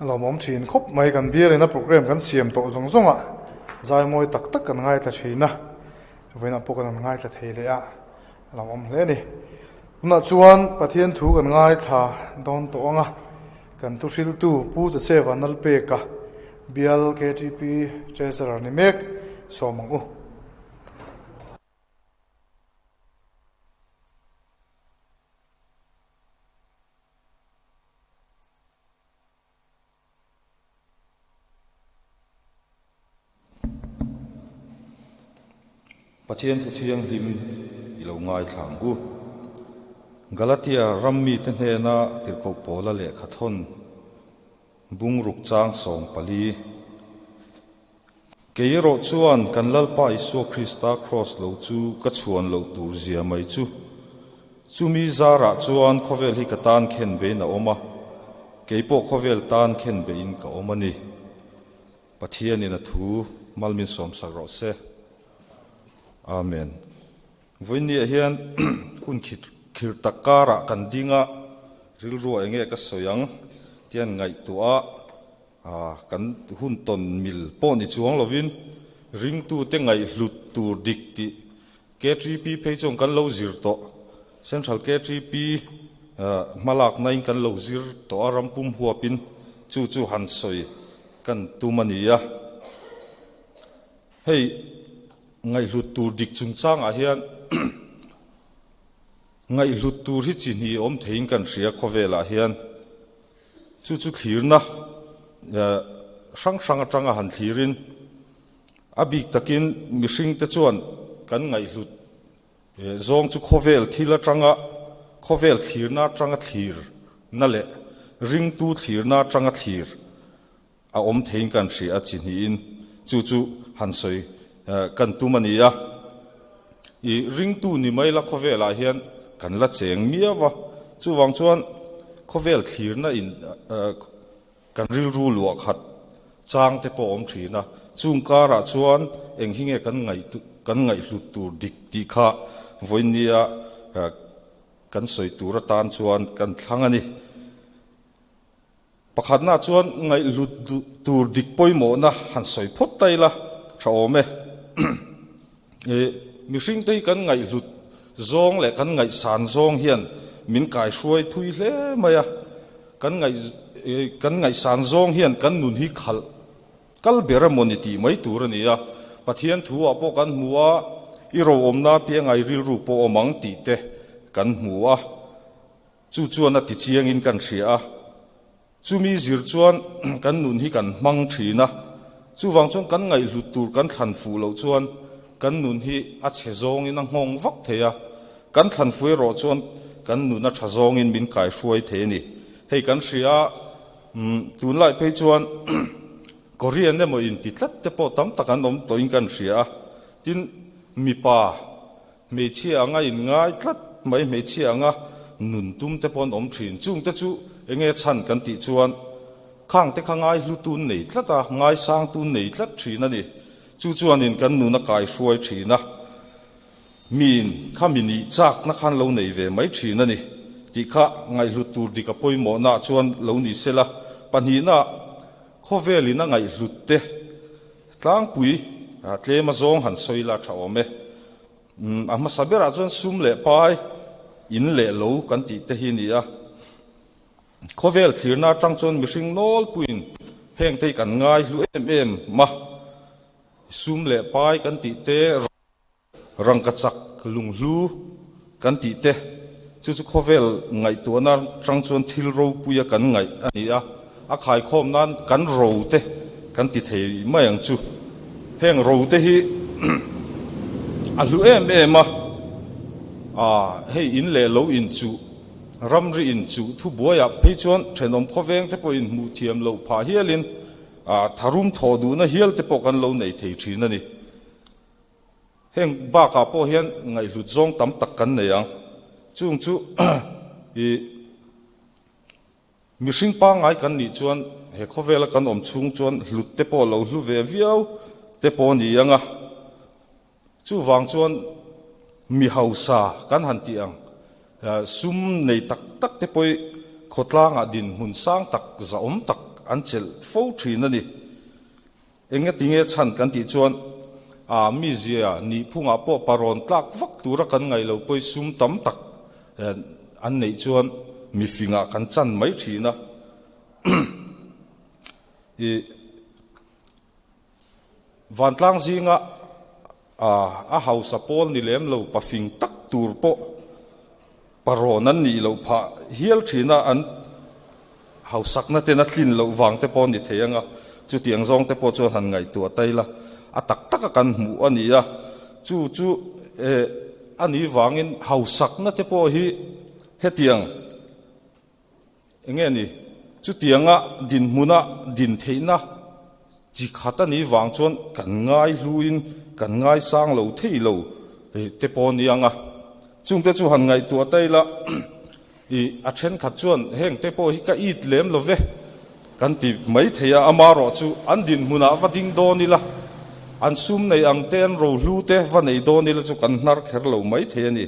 A lawmawm thin khawp mai kan bialin a program kan siam tawh zawng zawng ah zai mawi tak tak kan ngaithla thin a vawiinah pawh kan han ngaithla thei leh a a lawmawm hle a ni tunah chuan Pathian thu kan ngaithla dawn tawh ang a kan thu hriltu Pu Chacheva Nalpeka bial ktp treasurer ni mek sawm ang u. Pathian Thu Thianghlim i lo ngaithla ang u. Galatia ram mite hnena tirhkoh Paula lehkha thawn Bungruk chang 14. Kei erawh chuan kan Lalpa Isua Krista Kraws lo chu ka chhuan loh tur zia mai chu. Chumi zarah chuan khawvel hi ka tan khen bein a awm a, kei pawh khawvel tan khen bein ka awm a ni. Pathianin a thu mal min sawmsak rawh se. Amen. Vawiinniah hian hun khirh tak karah kan ding a, rilruah eng nge ka sawi ang tian ngaihtuah a, kan hun tawn mil pawh ni chuang lovin ringtute ngaihhlut tur dik tih KTP phei chuan kan lo zir tawh. Central KTP hmalaknain kan lo zir tawh a, ram pum huapin chu chu han sawi kan tum a ni a. Hei ngaihhlut tur dik chungchangah hian ngaihhlut tur hi chi hnih awm theiin kan hria khawvelah hian chu chu thlirna hrang hrang atanga han thlirin a bik takin mihringte chuan kan ngaihhlut zawng chu khawvel thil atanga khawvel thlirna atanga thlirna leh. ringtu thlirna atanga thlir a awm theiin kan hria a chi hnihin chu chu han sawi kan tum a ni a. I ringtu ni mai la khawvelah hian kan la cheng miau va, chuvang chuan khawvel thlirna in Kan rilru luah khat chang te pawh awm thin a, chung karah chuan eng hi nge kan ngaih kan ngaihhlut tur dik tih kha vawinia kan sawi tur atan chuan kan thlang a ni. Pakhatna chuan ngaihhlut tur dik pawimawhna han sawi phawt ta ila tha awm e. Mihring te hi kan ngaihhlut zawng leh kan ngaihsan zawng hian min kaihruai thui hle mai a. Kan ngaih kan ngaihsan zawng hian kan nun hi khalh kal ber emaw ni tih mai tur a ni a. Pathian thu ah pawh kan hmu a, i roawmna piangai rilru pawh awm ang tih te kan hmu a. Chu chuan a ti chiangin kan hria a. Chumi zir chuan kan nun hi kan hmang thin a. Chuvang chuan kan ngaihhlut tur kan thlan fuh loh chuan kan nun hi a chhe zawngin a nghawng vak thei a. Kan thlan fuh erawh chuan kan nun a tha zawngin min kaihruai thei a ni. Hei kan hria a, tunlai phei chuan Korean emaw inti tlat te pawh tam tak an awm tawhin kan hria a. Tin, mipa hmeichhia anga inngai tlat mai, hmeichhia anga nun tum te pawh an awm thin. Chungte chu enge chhan kan tih chuan khang te kha ngai hlu tun nei tlat a, ngaisang tun nei tlat thin a ni. Chu chuanin kan nun a kaihruai thin a. Miin kha mi nih chakna khan lo nei ve mai thin a ni tih kha ngaihhlut tur dik a pawimawhnaah chuan lo ni se la, pahnihna khawvelin a ngaihhlut te tlangpui tlem a zawng han sawi la tha awm e. A hmasa berah chuan sum leh pai in leh lo kan tih te hi a ni a. Khawvel thlirna atang chuan mihring nawlpuiin heng te hi kan ngaihlu em em a, sum leh pai kan tih te, Rangka chak lunghlu kan tih te chu chu khawvel ngaihtuahna tang chuan thil ropuia kan ngaih a ni a, a khaikhawm nan kan ro te kan ti thei mai ang chu. Heng ro te hi a hlu em em a, hei in leh lo inchuh, ramri inchuh thubuaiah phei chuan thenawm khawveng te pawhin hmuh thiam loh phah hialin tharum thawh duhna hial te pawh kan lo nei thei thin a ni. Heng bakah pawh hian ngaihhlut zawng tam tak kan nei ang. Chung chu i mihring pangngai kan nih chuan he khawvela kan awm chhung chuan hlut te pawh lo hlu ve viau te pawh a ni ang a. Chuvang chuan mi hausa kan han tih ang sum nei tak tak te pawh i khawtlangah dinhmun sang tak zahawm tak an chelh fo thin a ni. Eng ati nge chhan kan tih chuan a mizia nihphungah pawh parawn tlak vak tura kan ngaih loh pawi sum tam tak an neih chuan mifingah kan chan mai thin a. I vantlang zinga a hausa pawl ni lem lo pafing tak tur pawh Parawn an nih loh phah hial thin a, an hausakna ten a tlin loh vang te pawh a ni thei ang a, chutiang zawng te pawh chuan han ngaihtuah ta ila, a tak taka kan hmuh a ni a, chu chu eh a nih vangin hausakna te pawh hi hetiang Eng nge ni? Chutianga dinhmuna din theihna chi khat a nih vang chuan kan ngai hluin kan ngaisang lo thei lo te pawh a ni ang a. Chungte chu han ngaihtuah ta ila, i a thenkhat chuan heng te pawh hi ka it lem lo ve kan ti mai thei a, amarawh chu an dinhmunah va ding dawn ila, an sum nei ang te, an rohlu te va nei dawn ila chu kan hnar kher lo mai thei a ni.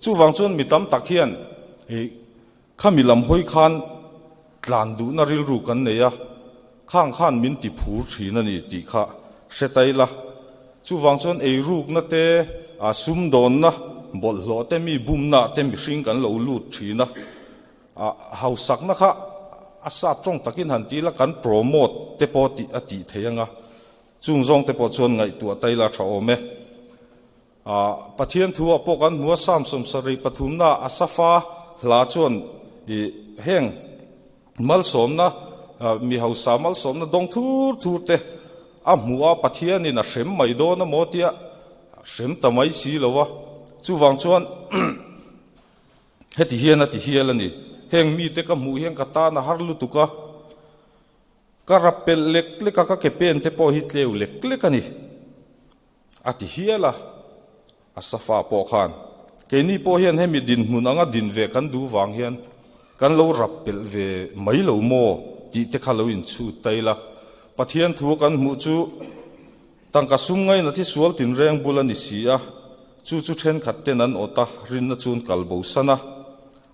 Chuvang chuan mi tam tak hian i Khami lam hawi khan tlan duhna rilru kan nei a, khang khan min ti phur thin a ni tih kha hre ta ila. Chuvang chuan eirukna te, sumdawnna, bawlhhlawh te, mi bumna te mihring kan lo lut thin a. Hausakna kha a sap tawng takin han ti ila kan promote te pawh tih a tih thei ang a. Chung zawng te pawh chuan ngaihtuah ta ila tha awm e. Pathian thu ah pawh kan hmu a, Psalm 73 na Asafa hla chuan i heng malsawmna, mi hausa malsawmna dawng thur thur te a hmu a, Pathianin a hrem mai dawn a maw tia hrem ta mai si lo a, chuvang chuan heti hian a ti hial a ni. Heng mite ka hmuh hian ka tan a har lutuk a, ka rap pelh lek lek a, ka ke pen te pawh hi tleu lek lek a ni, a ti hial a. Asafa pawh khan, Keini pawh hian hemi dinhmun anga din ve kan duh vang hian kan lo rap pelh ve mai lo maw tih te kha lo inchhut ta ila. Pathian thu kan hmuh chu tangka sum ngaina thi sual tinreng bul a ni si a, chu chu thenkhat ten an awt a, rinna chuan kal bo san a,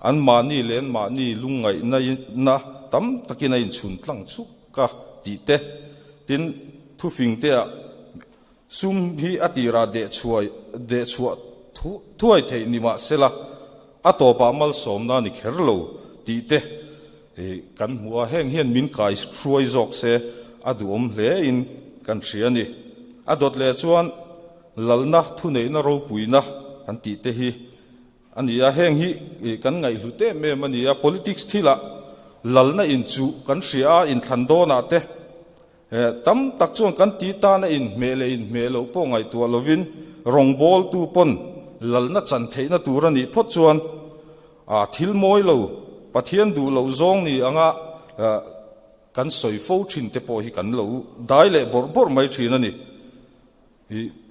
an mahni leh an mahni lungngaihna na tam takin a inchhun tlang chuk a tih te, tin, thufing te ah Sum hi a tirah dehchhuai dehchhuah thuai theih ni mah sela, a tawpah malsawmna ni kher lo tih te kan hmu a, heng hian min kai hruai zawk se a duhawm hle in kan hria a ni. A dawt leh chuan lalna thuneihna ropuina kan tih te hi a ni a, heng hi kan ngaihhlut em em a ni a, politics thilah lalna inchuh kan hria a, inthlan dawnah te Tam tak chuan kan ti tana inhmeh leh inhmeh loh pawh ngaihtuah lovin rawngbawltu pawn lalna chan theihna tur a nih phawt chuan a thil mawi lo, Pathian duh loh zawng ni anga kan sawi fo thin te pawh hi kan lo dai leh bawrh bawrh mai thin a ni.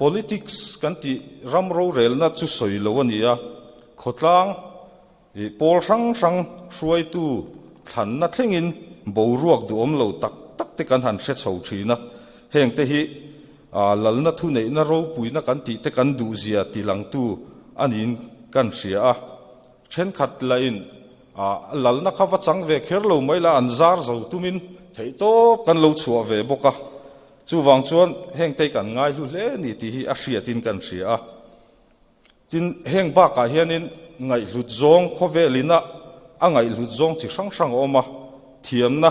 Politics kan tih ram rorelna chu sawi lo a ni a, khawtlang I pawl hrang hrang hruaitu thlanna thlengin boruak duhawm lo tak tak te kan han hre chho thin a, heng te hi lalna thuneihna ropuina kan tih te kan duhzia tilangtu a niin kan hria a. Thenkhat lahin lalna kha va chang ve kher lo mai la an zar zo tumin theihtawp kan lo chhuah ve bawk a, chuvang chuan heng te hi kan ngaihlu hle a ni tih hi a hriatin kan hria a. Tin, heng bakah hianin ngaihhlut zawng khawvelina a ngaihhlut zawng chi hrang hrang a awm a, thiamna,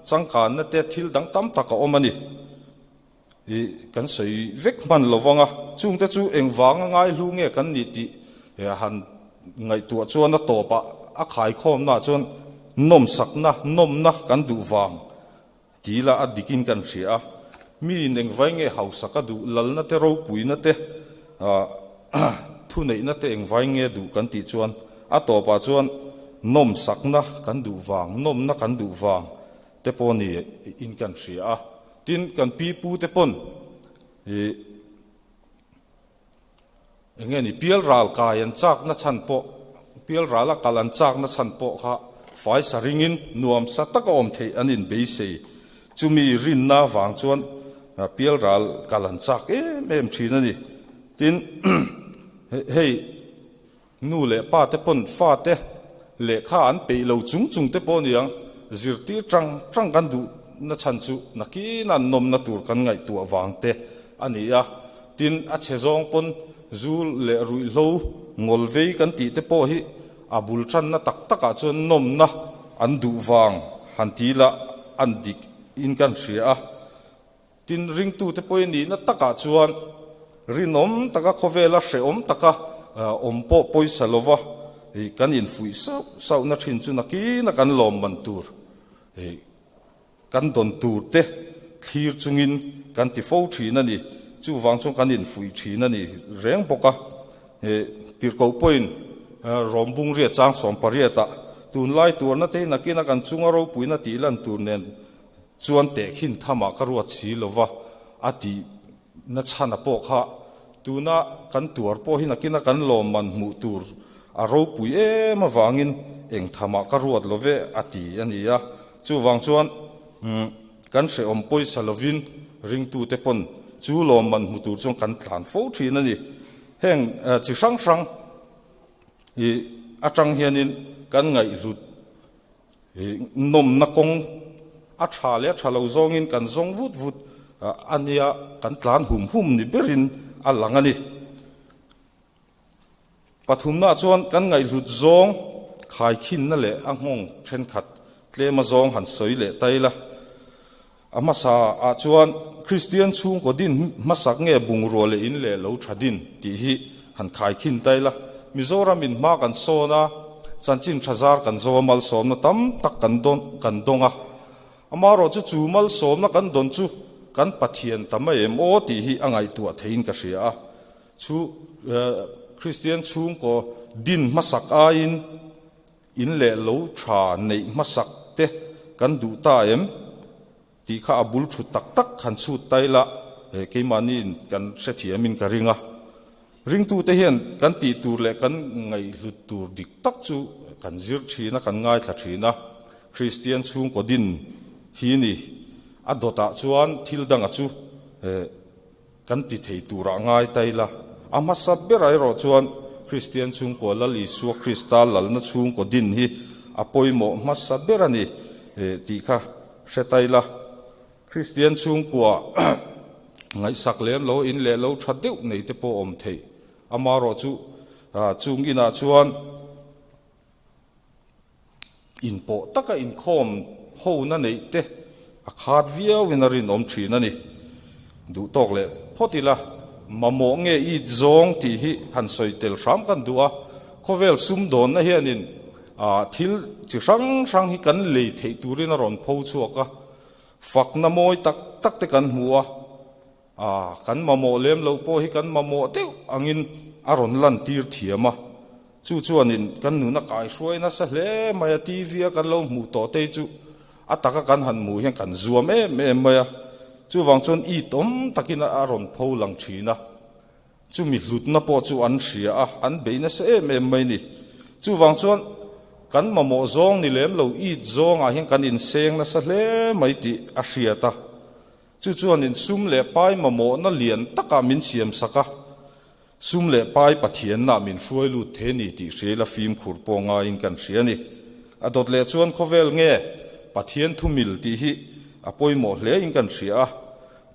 changkanna te thil dang tam tak a awm a ni. I kan sawi vek hman lo vang a, chungte chu engvanga ngaihlu nge kan nih tih han ngaihtuah chuan a tawpah a khaikhawmnaah chuan nawmsakna, nawmna kan duh vang Ti la a dikin kan hria a, miin engvai nge hausak a duh, lalna te ropuina te, thuneihna te engvai nge duh kan tih chuan a tawpah chuan nawmsakna kan duh vang, nawmna kan duh vang te pawh ni in kan hria a. Tin, kan pi pu te pawn ih Eng nge ni, pial ral kai an chakna chhan pawh, pial rala kal an chakna chhan pawh kha fai sa ringin nuam sa taka awm theih an inbeisei. Chumi rinna vang chuan pial ral kal an chak em em thin a ni. Tin, hei nu leh pa te pawn fate lehkha an peih lo chung chung te pawh niang, zirtir tang tang kan duhna chhan chu nakin an nawmna tur kan ngaihtuah vang te a ni a. Tin, a chhe zawng pawn zu leh ruihhlo ngawl vei kan tih te pawh hi a bul tanna tak takah chuan nawmna an duh vang han ti lah an dik in kan hria a. Tin, ringtute pawhin nihna takah chuan rinawm taka khawvela hrehawm taka awm pawh pawisa lova kan infuih sauh sauhna thin chu nakina kan lawmman tur Kan dawn tur te thlir chungin kan ti fo thin a ni. Chuvang chuan kan infuih thin a ni reng bawk a. Tirhkoh pawhin Rom bungria chang 18 ah tunlai tuarna te hi nakin a kan chunga ropuina tih lan tur nen chuan tehkhin thamah ka ruat si lova a tih na chhana pawh kha tuna kan tuar pawh hi nakina kan lawmman hmuh tur a ropui em avangin eng thamah ka ruat lo ve a ti a ni a. Chuvang chuan kan hrehawm pawisa lovin ringtute pawn chu lawmman hmu tur chuan kan tlan fo thin a ni. Heng chi hrang hrang i atang hianin kan ngaihhlut Nawmna kawng a tha leh a tha lo zawngin kan zawng vut vut a nia, kan tlan hum hum ni berin a lang a ni. Pathumnaah chuan kan ngaihhlut zawng khaikhinna leh a nghawng thenkhat tlema zawng han sawi leh ta ila. A hmasa ah chuan Kristian chhungkaw din hmasak nge bungrua leh in leh lo tha din tih hi han khaikhin ta ila. Mizoram in hma kan sawn a, chanchin tha zar kan zo a malsawmna tam tak kan dawn kan dawng a. Amaherawh chu chu malsawmna kan dawn chu kan Pathian ta mai em aw tih hi a ngaihtuah theiin ka hria a. Chu Kristian chhungkaw din hmasak aiin. In leh lo tha neih hmasak te kan duh ta em? Tih kha a bul thut tak tak han chhut ta ila keimahniin kan hrethiamin ka ring a. Ringtute hian kan tih tur leh kan ngaihhlut tur dik tak chu kan zir thin a, kan ngaithla thin a. Kristian chhungkaw din hi ni. A dawtah chuan thil danga chu kan ti thei turah ngai ta ila. A hmasa berah erawh chuan Kristian chhungkua Lal Isua Krista lalna chhungkaw din hi a pawimawh hmasa ber a ni tih kha hre ta ila. Kristian chhungkua ngaihsak lem lo, in leh lo tha deuh nei te pawh awm theih. Amaherawhchu chung inah chuan Inpawh taka inkhawm hona neih te a khat viauin a rinawm thin a ni. Duh tawk leh phawt ila, mamawh nge it zawng tih hi han sawi tel hram kan duh a, khawvel sumdawnna hianin thil chi hrang hrang hi kan lei theih turin a rawn pho chhuak a, fakna mawi tak tak te kan hmu a, A, kan mamawh lem lo pawh hi kan mamawh deuh angin a rawn lantir thiam a, chu chuanin kan nun a kaihruai nasa hle mai a, TV a kan lo hmuh tawh te hi chu a taka kan han hmuh hian kan zuam em em mai a, chuvang chuan it awm takin a rawn pho lang thin a, chumi hlutna pawh chu an hria a, an bei nasa em em mai ni. Chuvang chuan kan mamawh zawng ni lem lo it zawngah hian kan inseng nasa hle mai tih a hriat a. Chu chuanin sum leh pai mamawhna lian takah min siam sak a, sum leh pai Pathianna min hruai lut thei ni tih hriaila fimkhur pawh ngaiin kan hria a ni. A dawt leh chuan khawvel nge Pathian thu mil tih hi a pawimawh hlein kan hria a,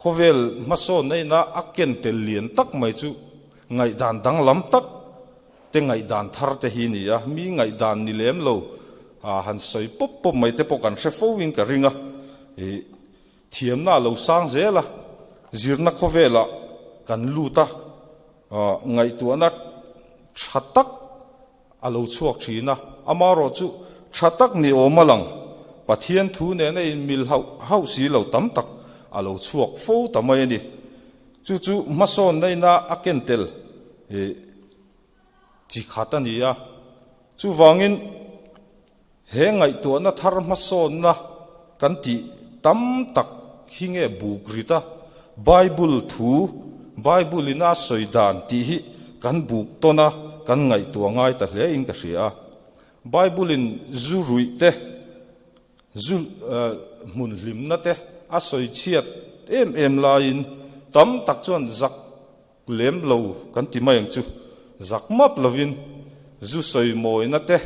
khawvel hmasawnna ina a ken tel lian tak mai chu ngaihdan danglam tak te ngaihdan thar te hi ni a, mi ngaihdan ni lem lo han sawi pawp pawp mai te pawh kan hre fo in ka ring a. Thiamna a lo sang zel a, zirna khawvelah kan lut a, ngaihtuahna tha tak a lo chhuak thin a, amaherawh chu tha tak ni awm a lang, Pathian thu nena inmil hauh hauh si lo tam tak a lo chhuak fo ta mai a ni. Chu chu hmasawnna ina a ken tel chi khat a ni a, chuvangin, He ngaihtuahna thar hmasawnna kan tih tam tak hi nge buk rit a, Bible thu, Bible in a sawi dan tih hi kan buk tawn a, kan ngaihtuah ngai ta hle in ka hria a. Bible in zu ruih te, zu hmun hlimna te a sawi chhiat em em laiin tam tak chuan zak Lem lo kan ti mai ang chu, zak map lovin zu sawi mawina te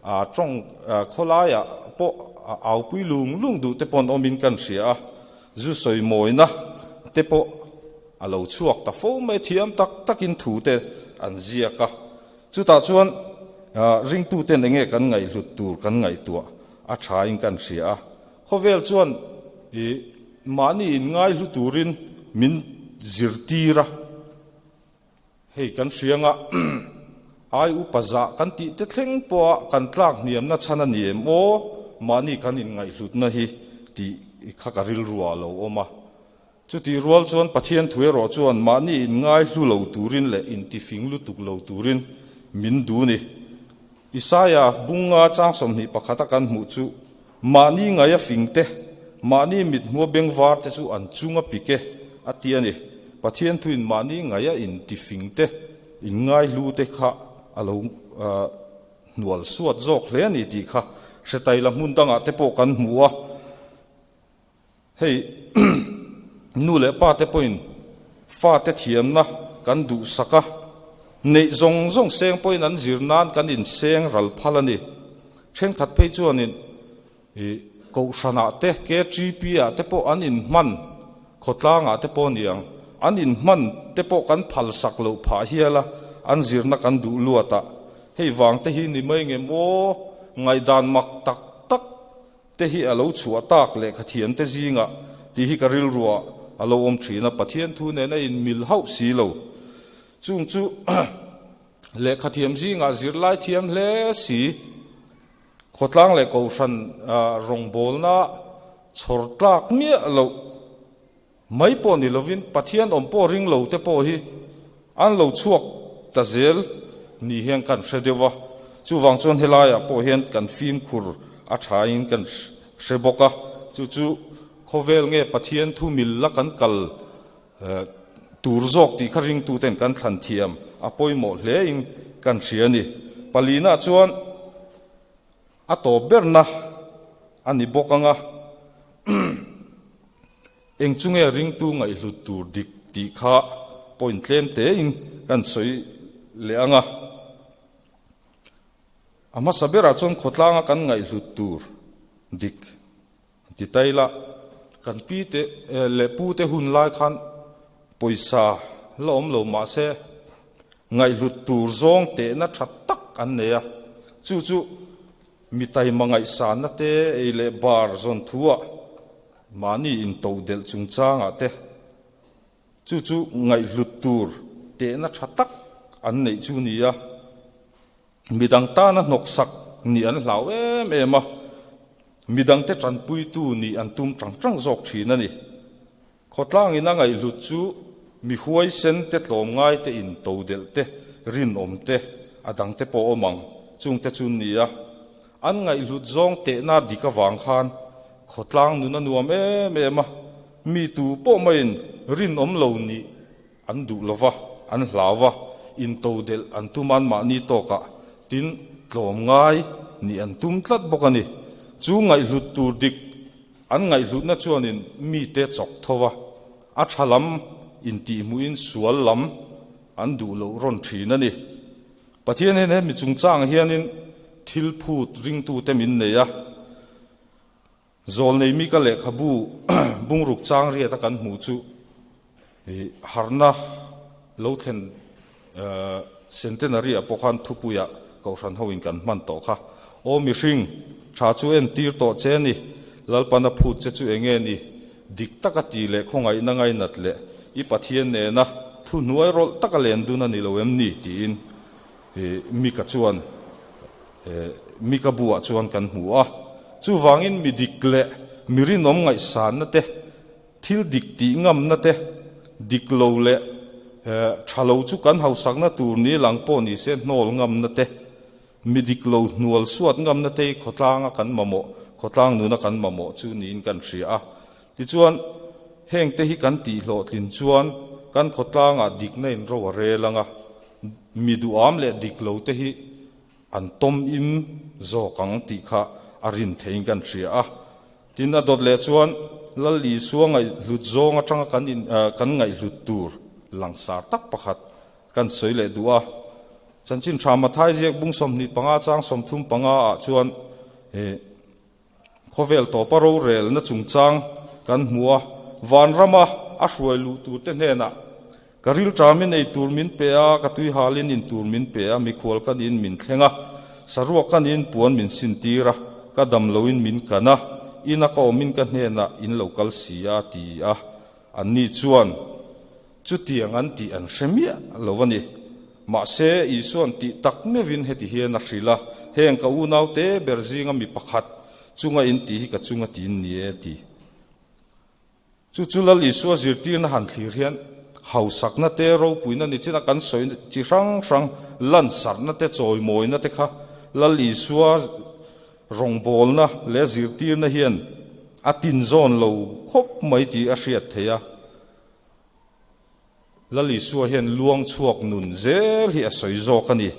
a tawng khawlaiah pawh a aupui lung lung duh te pawh an awmin kan hria a, zu sawi mawina te pawh a lo chhuak ta fo mai thiam tak takin thu te an ziak a, chutah chuan ringtuten enge kan ngaihhlut tur kan ngaihtuah a thain kan hria a, khawvel chuan ih Mahni inngaihlu turin min zirtir a, hei kan hrianga ai upa zah kan tih te thleng pawha kan tlak hniamna chhan a ni em aw, mahni kan inngaihhlutna hi tih kha ka rilruah a lo awm a. Chutih rual chuan Pathian thu erawh chuan mahni inngaihlu lo turin leh intifing lutuk lo turin min duh ni. Isaia bunga chang 21 a kan hmuh chu Mahni ngaia fing te, mahni mithmua beng var te chu an chung a pik e, a ti a ni. Pathian thuin mahni ngaia in ti fing te, in ngai hlu te kha a lo hnual suat zawk hle a ni tih kha Hretaila hmun dangah te pawh kan hmu a. Hei nu leh pa te pawhin fate thiamna kan duhsak a, neih zawng zawng seng pawhin an zir nan kan inseng ral phal a ni. Thenkhat phei chuanin ih kohhranah te, KTP ah te pawh an inhman, khawtlangah te pawh a ni ang, an inhman te pawh kan phalsak loh phah hial a, an zirna kan duh luat a. Hei vang te hi ni mai nge maw ngaihdan mak tak tak te hi a lo chhuah tak lehkhathiam te zingah tih hi ka rilruah a lo awm thin a, Pathian thu nen a inmil hauh si lo. Chung chu lehkhathiam zingah zirlai thiam hle si, khawtlang leh kohhran rawngbawlna chhawr tlak miah loh Mai pawh ni lovin Pathian awm pawh ring lo te pawh hi an lo chhuak ta zel ni hian kan hre deuh a. Chuvang chuan helaiah pawh hian kan fimkhur a thain kan hre bawk a, chu chu khawvel nge Pathian thu mil la kan kal tur zawk tih kha ringtuten kan thlan thiam a pawimawh hlein kan hria a ni. Palina chuan a tawp berna a ni bawk ang a, eng chu nge ringtu ngaihhlut tur dik tih kha point tlem tein kan sawi leh ang a. A hmasa berah chuan khawtlanga kan ngaihhlut tur dik ti ta ila, kan pi te leh pu te hun lai khan pawisa la awm lo mah se ngaihhlut tur zawng tehna tha tak an nei a, chu chu mi taima ngaihsanna te ei leh bar zawn thuah mahni intodelh chungchangah te Chu chu ngaihhlut tur tehna tha tak an neih chu ni a, midang tana hnawksak nih an hlau em em a, midangte tanpuitu nih an tum tang tang zawk thin a ni. Khawtlangin a ngaihhlut chu mi huaisen te tlawmngai te in todelh te, rinawm te, a dangte pawh awm ang chungte chu ni a, an ngaihhlut zawng tehna dik avang khan khawtlang nun a nuam em em a. Mi tu pawh maiin rinawm lo nih an duh lo va, an hlau va, intodelh an tum an mahni tawkah tin tlawmngai nih an tum tlat bawk a ni. Chu ngaihhlut tur dik an ngaihhlutna chuanin mite chawk tho va, a tha lam intihhmuhin sual lam an duh loh rawn thin a ni. Pathian hian he mi chungchang hianin thil phut ringtute min nei a. Zawlnei Mika lehkhabu bungruk chang riat a kan hmuh chu harhna lo thlen centenary ah pawh khan thupuiah Kohhran ho in kan hman tawh kha. Aw mihring, tha chu en tir tawh che a ni, Lalpan a phut che chu enge ni? Dik taka ti leh khawngaihna ngainat leh i Pathian nena thuhnuai rawlh taka len dun a ni lo em ni? tiin Mika chuan Mika buah chuan kan hmu a. Chuvangin mi dik leh mi rinawm ngaihsanna te, thil dik tih ngamna te, dik lo leh tha lo chu kan hausakna tur ni lang pawh ni se hnawl ngamna te, mi dik lo hnual suat ngamna te hi khawtlanga kan mamawh, khawtlang nuna kan mamawh chu niin kan hria a. Tichuan, hengte hi kan tih hlawhtlin chuan kan khawtlangah dikna in ro a rel ang a, mi duham leh dik lo te hi an tawm im zawk ang tih kha a rin theiin kan hria a. Tin, a dawt leh chuan Lal Isua ngaihhlut zawng atanga kan in kan ngaihhlut tur langsar tak pakhat kan sawi leh duh a. Chanchin tha Mathai ziak bung 25 chang 35 ah chuan Khawvel tawpa rorelna chungchang kan hmu a, vanrama a hruai luh turte hnenah, Ka rilṭamin ei tur min pe a, ka tuihalin in tur min pe a, mikhual ka niin min thleng a, saruak ka niin puan min sintir a, ka damloin min kan a, ina ka awmin ka hnenah in lo kal si a, ti a. Anni chuan chutiang an tih an hre miah lo a ni. Mahse, Isua'n tih tak meuhin heti hian a hrilh a, Heng ka unaute ber zinga mi pakhat chunga in tih hi ka chunga tiin ni e, ti. Chu chu Lal Isua zirtirna han thlir hian hausakna te, ropuina ni china kan sawi chi hrang hrang, lansarhna te, chawimawina te kha Lal Isua rawngbawlna leh zirtirna hian a tinzawn lo khawp mai tih a hriat theih a. Lal Isua hian luang chhuak nun zel hi a sawi zawk a ni.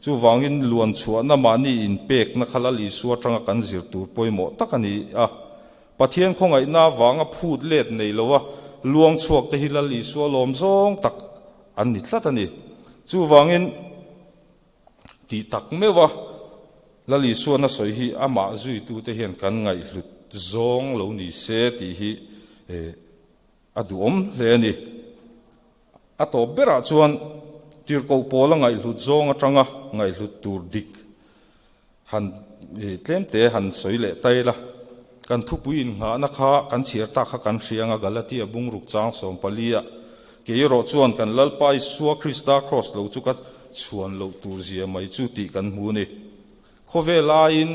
Chuvangin luan chhuahna mahni inpekna kha Lal Isua atanga kan zir tur pawimawh tak a ni a. Pathian khawngaihna avanga phut let nei loa luang chhuak te hi Lal Isua lawm zawng tak an ni tlat a ni. Chuvangin tih tak meuha Lal Isuana sawi hi amah zuitute hian kan ngaihhlut zawng lo ni se tih hi A duhawm hle a ni. A tawp berah chuan tirhkoh pawl a ngaihhlut zawng atanga ngaihhlut tur dik han tlemte han sawi leh ta ila. Kan thupui innghahna kha kan chhiar tak kha kan hria anga Galatia bungruk chang 14 ah kei erawh chuan kan Lalpa Isua Krista Kraws lo chu ka chhuan loh tur zia mai chu tih kan hmu a ni. Khawvel aiin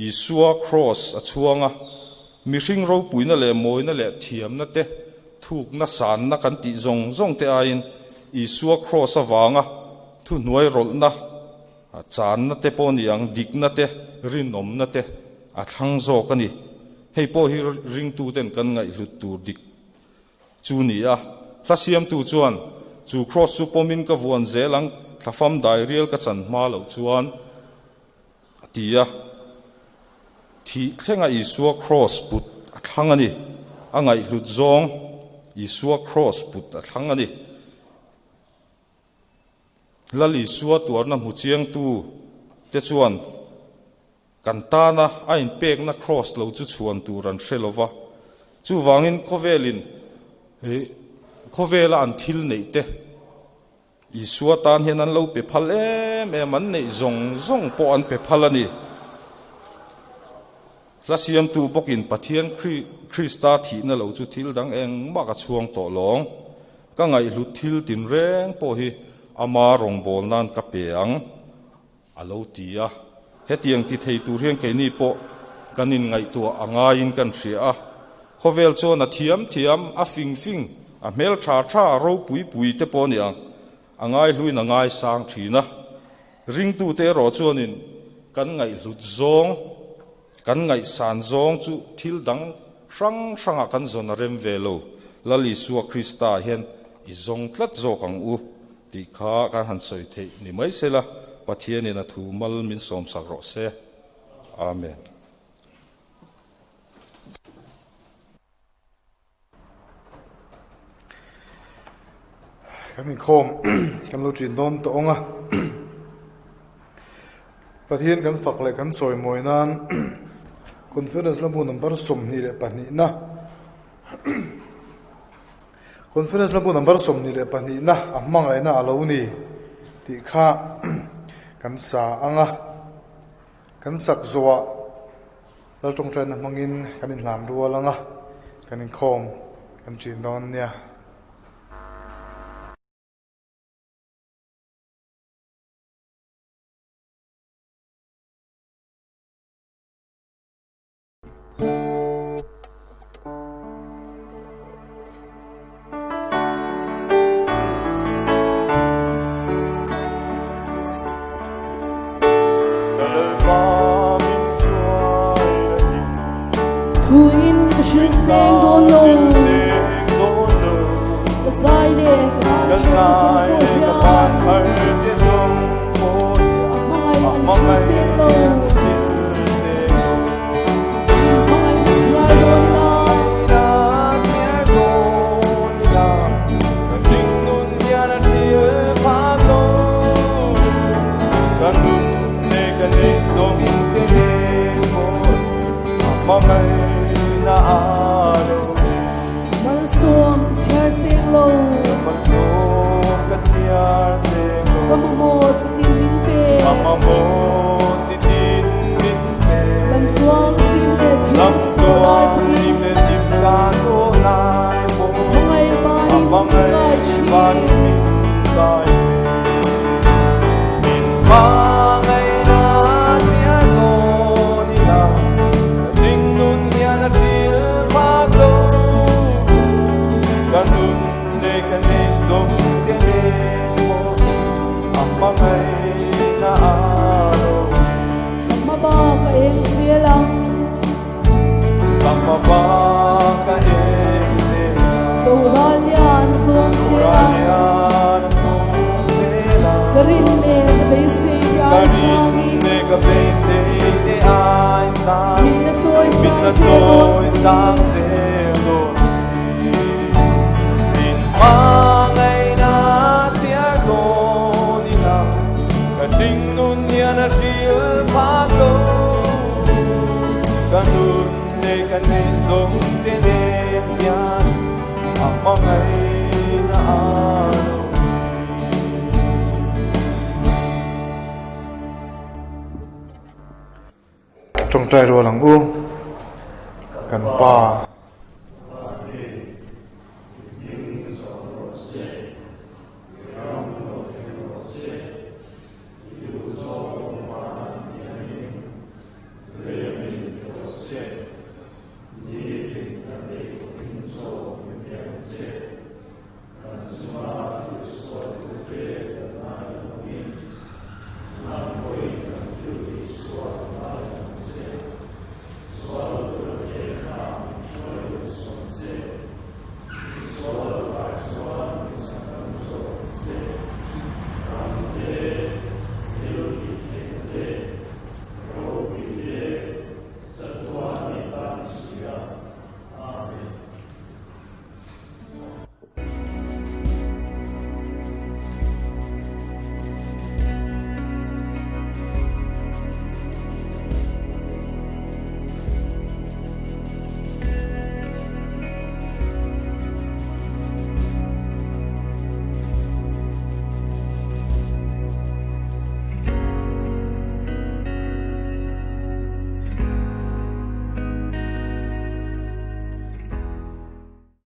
Isua Kraws a chhuang a, mihring ropuina leh mawina leh thiamna te, thukna sanna kan tih zawng zawng te aiin Isua Kraws avanga thuhnuai rawlhna Channa te pawh ni ang, dikna te, rinawmna te a thlang zawk a ni. Hei pawh hi ringtuten kan ngaihhlut tur dik chu ni a. Hla siamtu chuan, Chu kraws chu pawmin ka vuan zel ang, thlafam dairial ka chan hma loh chuan, a ti a. Thih thlenga Isua kraws put a thlang a ni. A ngaihhlut zawng Isua kraws put a thlang a ni. Lal Isua tuarna hmu chiangtu te chuan kan tana a inpekna kraws lo chu chhuan tur an hre lo va. Chuvangin khawvelin khawvela an thil neih te Isua tan hian an lo pe phal em em, an neih zawng zawng pawh an pe phal a ni. Hla siamtu bawkin Pathian Krista thihna lo chu thil dang engmah ka chhuang tawh lawng. Ka ngaihhlut thil tinreng pawh hi ama rawngbâwl nân ka pe ang, a lo ti a. Hetiang ti thei tur hian keini pawh kan inngaihtuah a ngaiin kan hria a. Khawvel chuan a thiam thiam, a fing fing, a hmel tha tha, a ropui pui te pawh a ni ang, a ngaihluin a ngaisang thin a. Ringtute erawh chuanin kan ngaihhlut zawng, Kan ngaihsan zawng chu thil dang hrang hrangah kan zawn a rem ve lo, Lal Isua Krista hian i zawng tlat zawk ang u tih kha kan han sawi theih ni mai sela, Pathianin a thu mal min sawmsak rawh se. Amen. Kan inkhawm kan lo ṭin dawn tawh ang a, Pathian kan fak leh kan chawimawi nan Conference lambu number 22 na Conference lambu number 22 na a hmangaihna a lo ni tih kha kan sa ang a, kan sak zawhah Lal tawngtaina hmangin kan inhlan rual ang a, kan inkhawm kan ṭin dawn nia. Thuin ka hrilh seng dawn lo Ka zai le ka ban thar te zawng pawh hian A hmangaih an hrilh seng lo Min hmangaih na chhiar dawn la Malsawm ka chhiar seng lo Ka mamawh chitin min pe Lamtluang zim leh thim ka zawh lai pawhin Hmangaih banin min kai thin. Ka hmaba ka eng zel ang. Toral lian a tlawm zel ang. Ka rin leh ka beisei te ai sangin. Min la chawi sang zel dawn si. Tawngtai rual ang u, kan pa.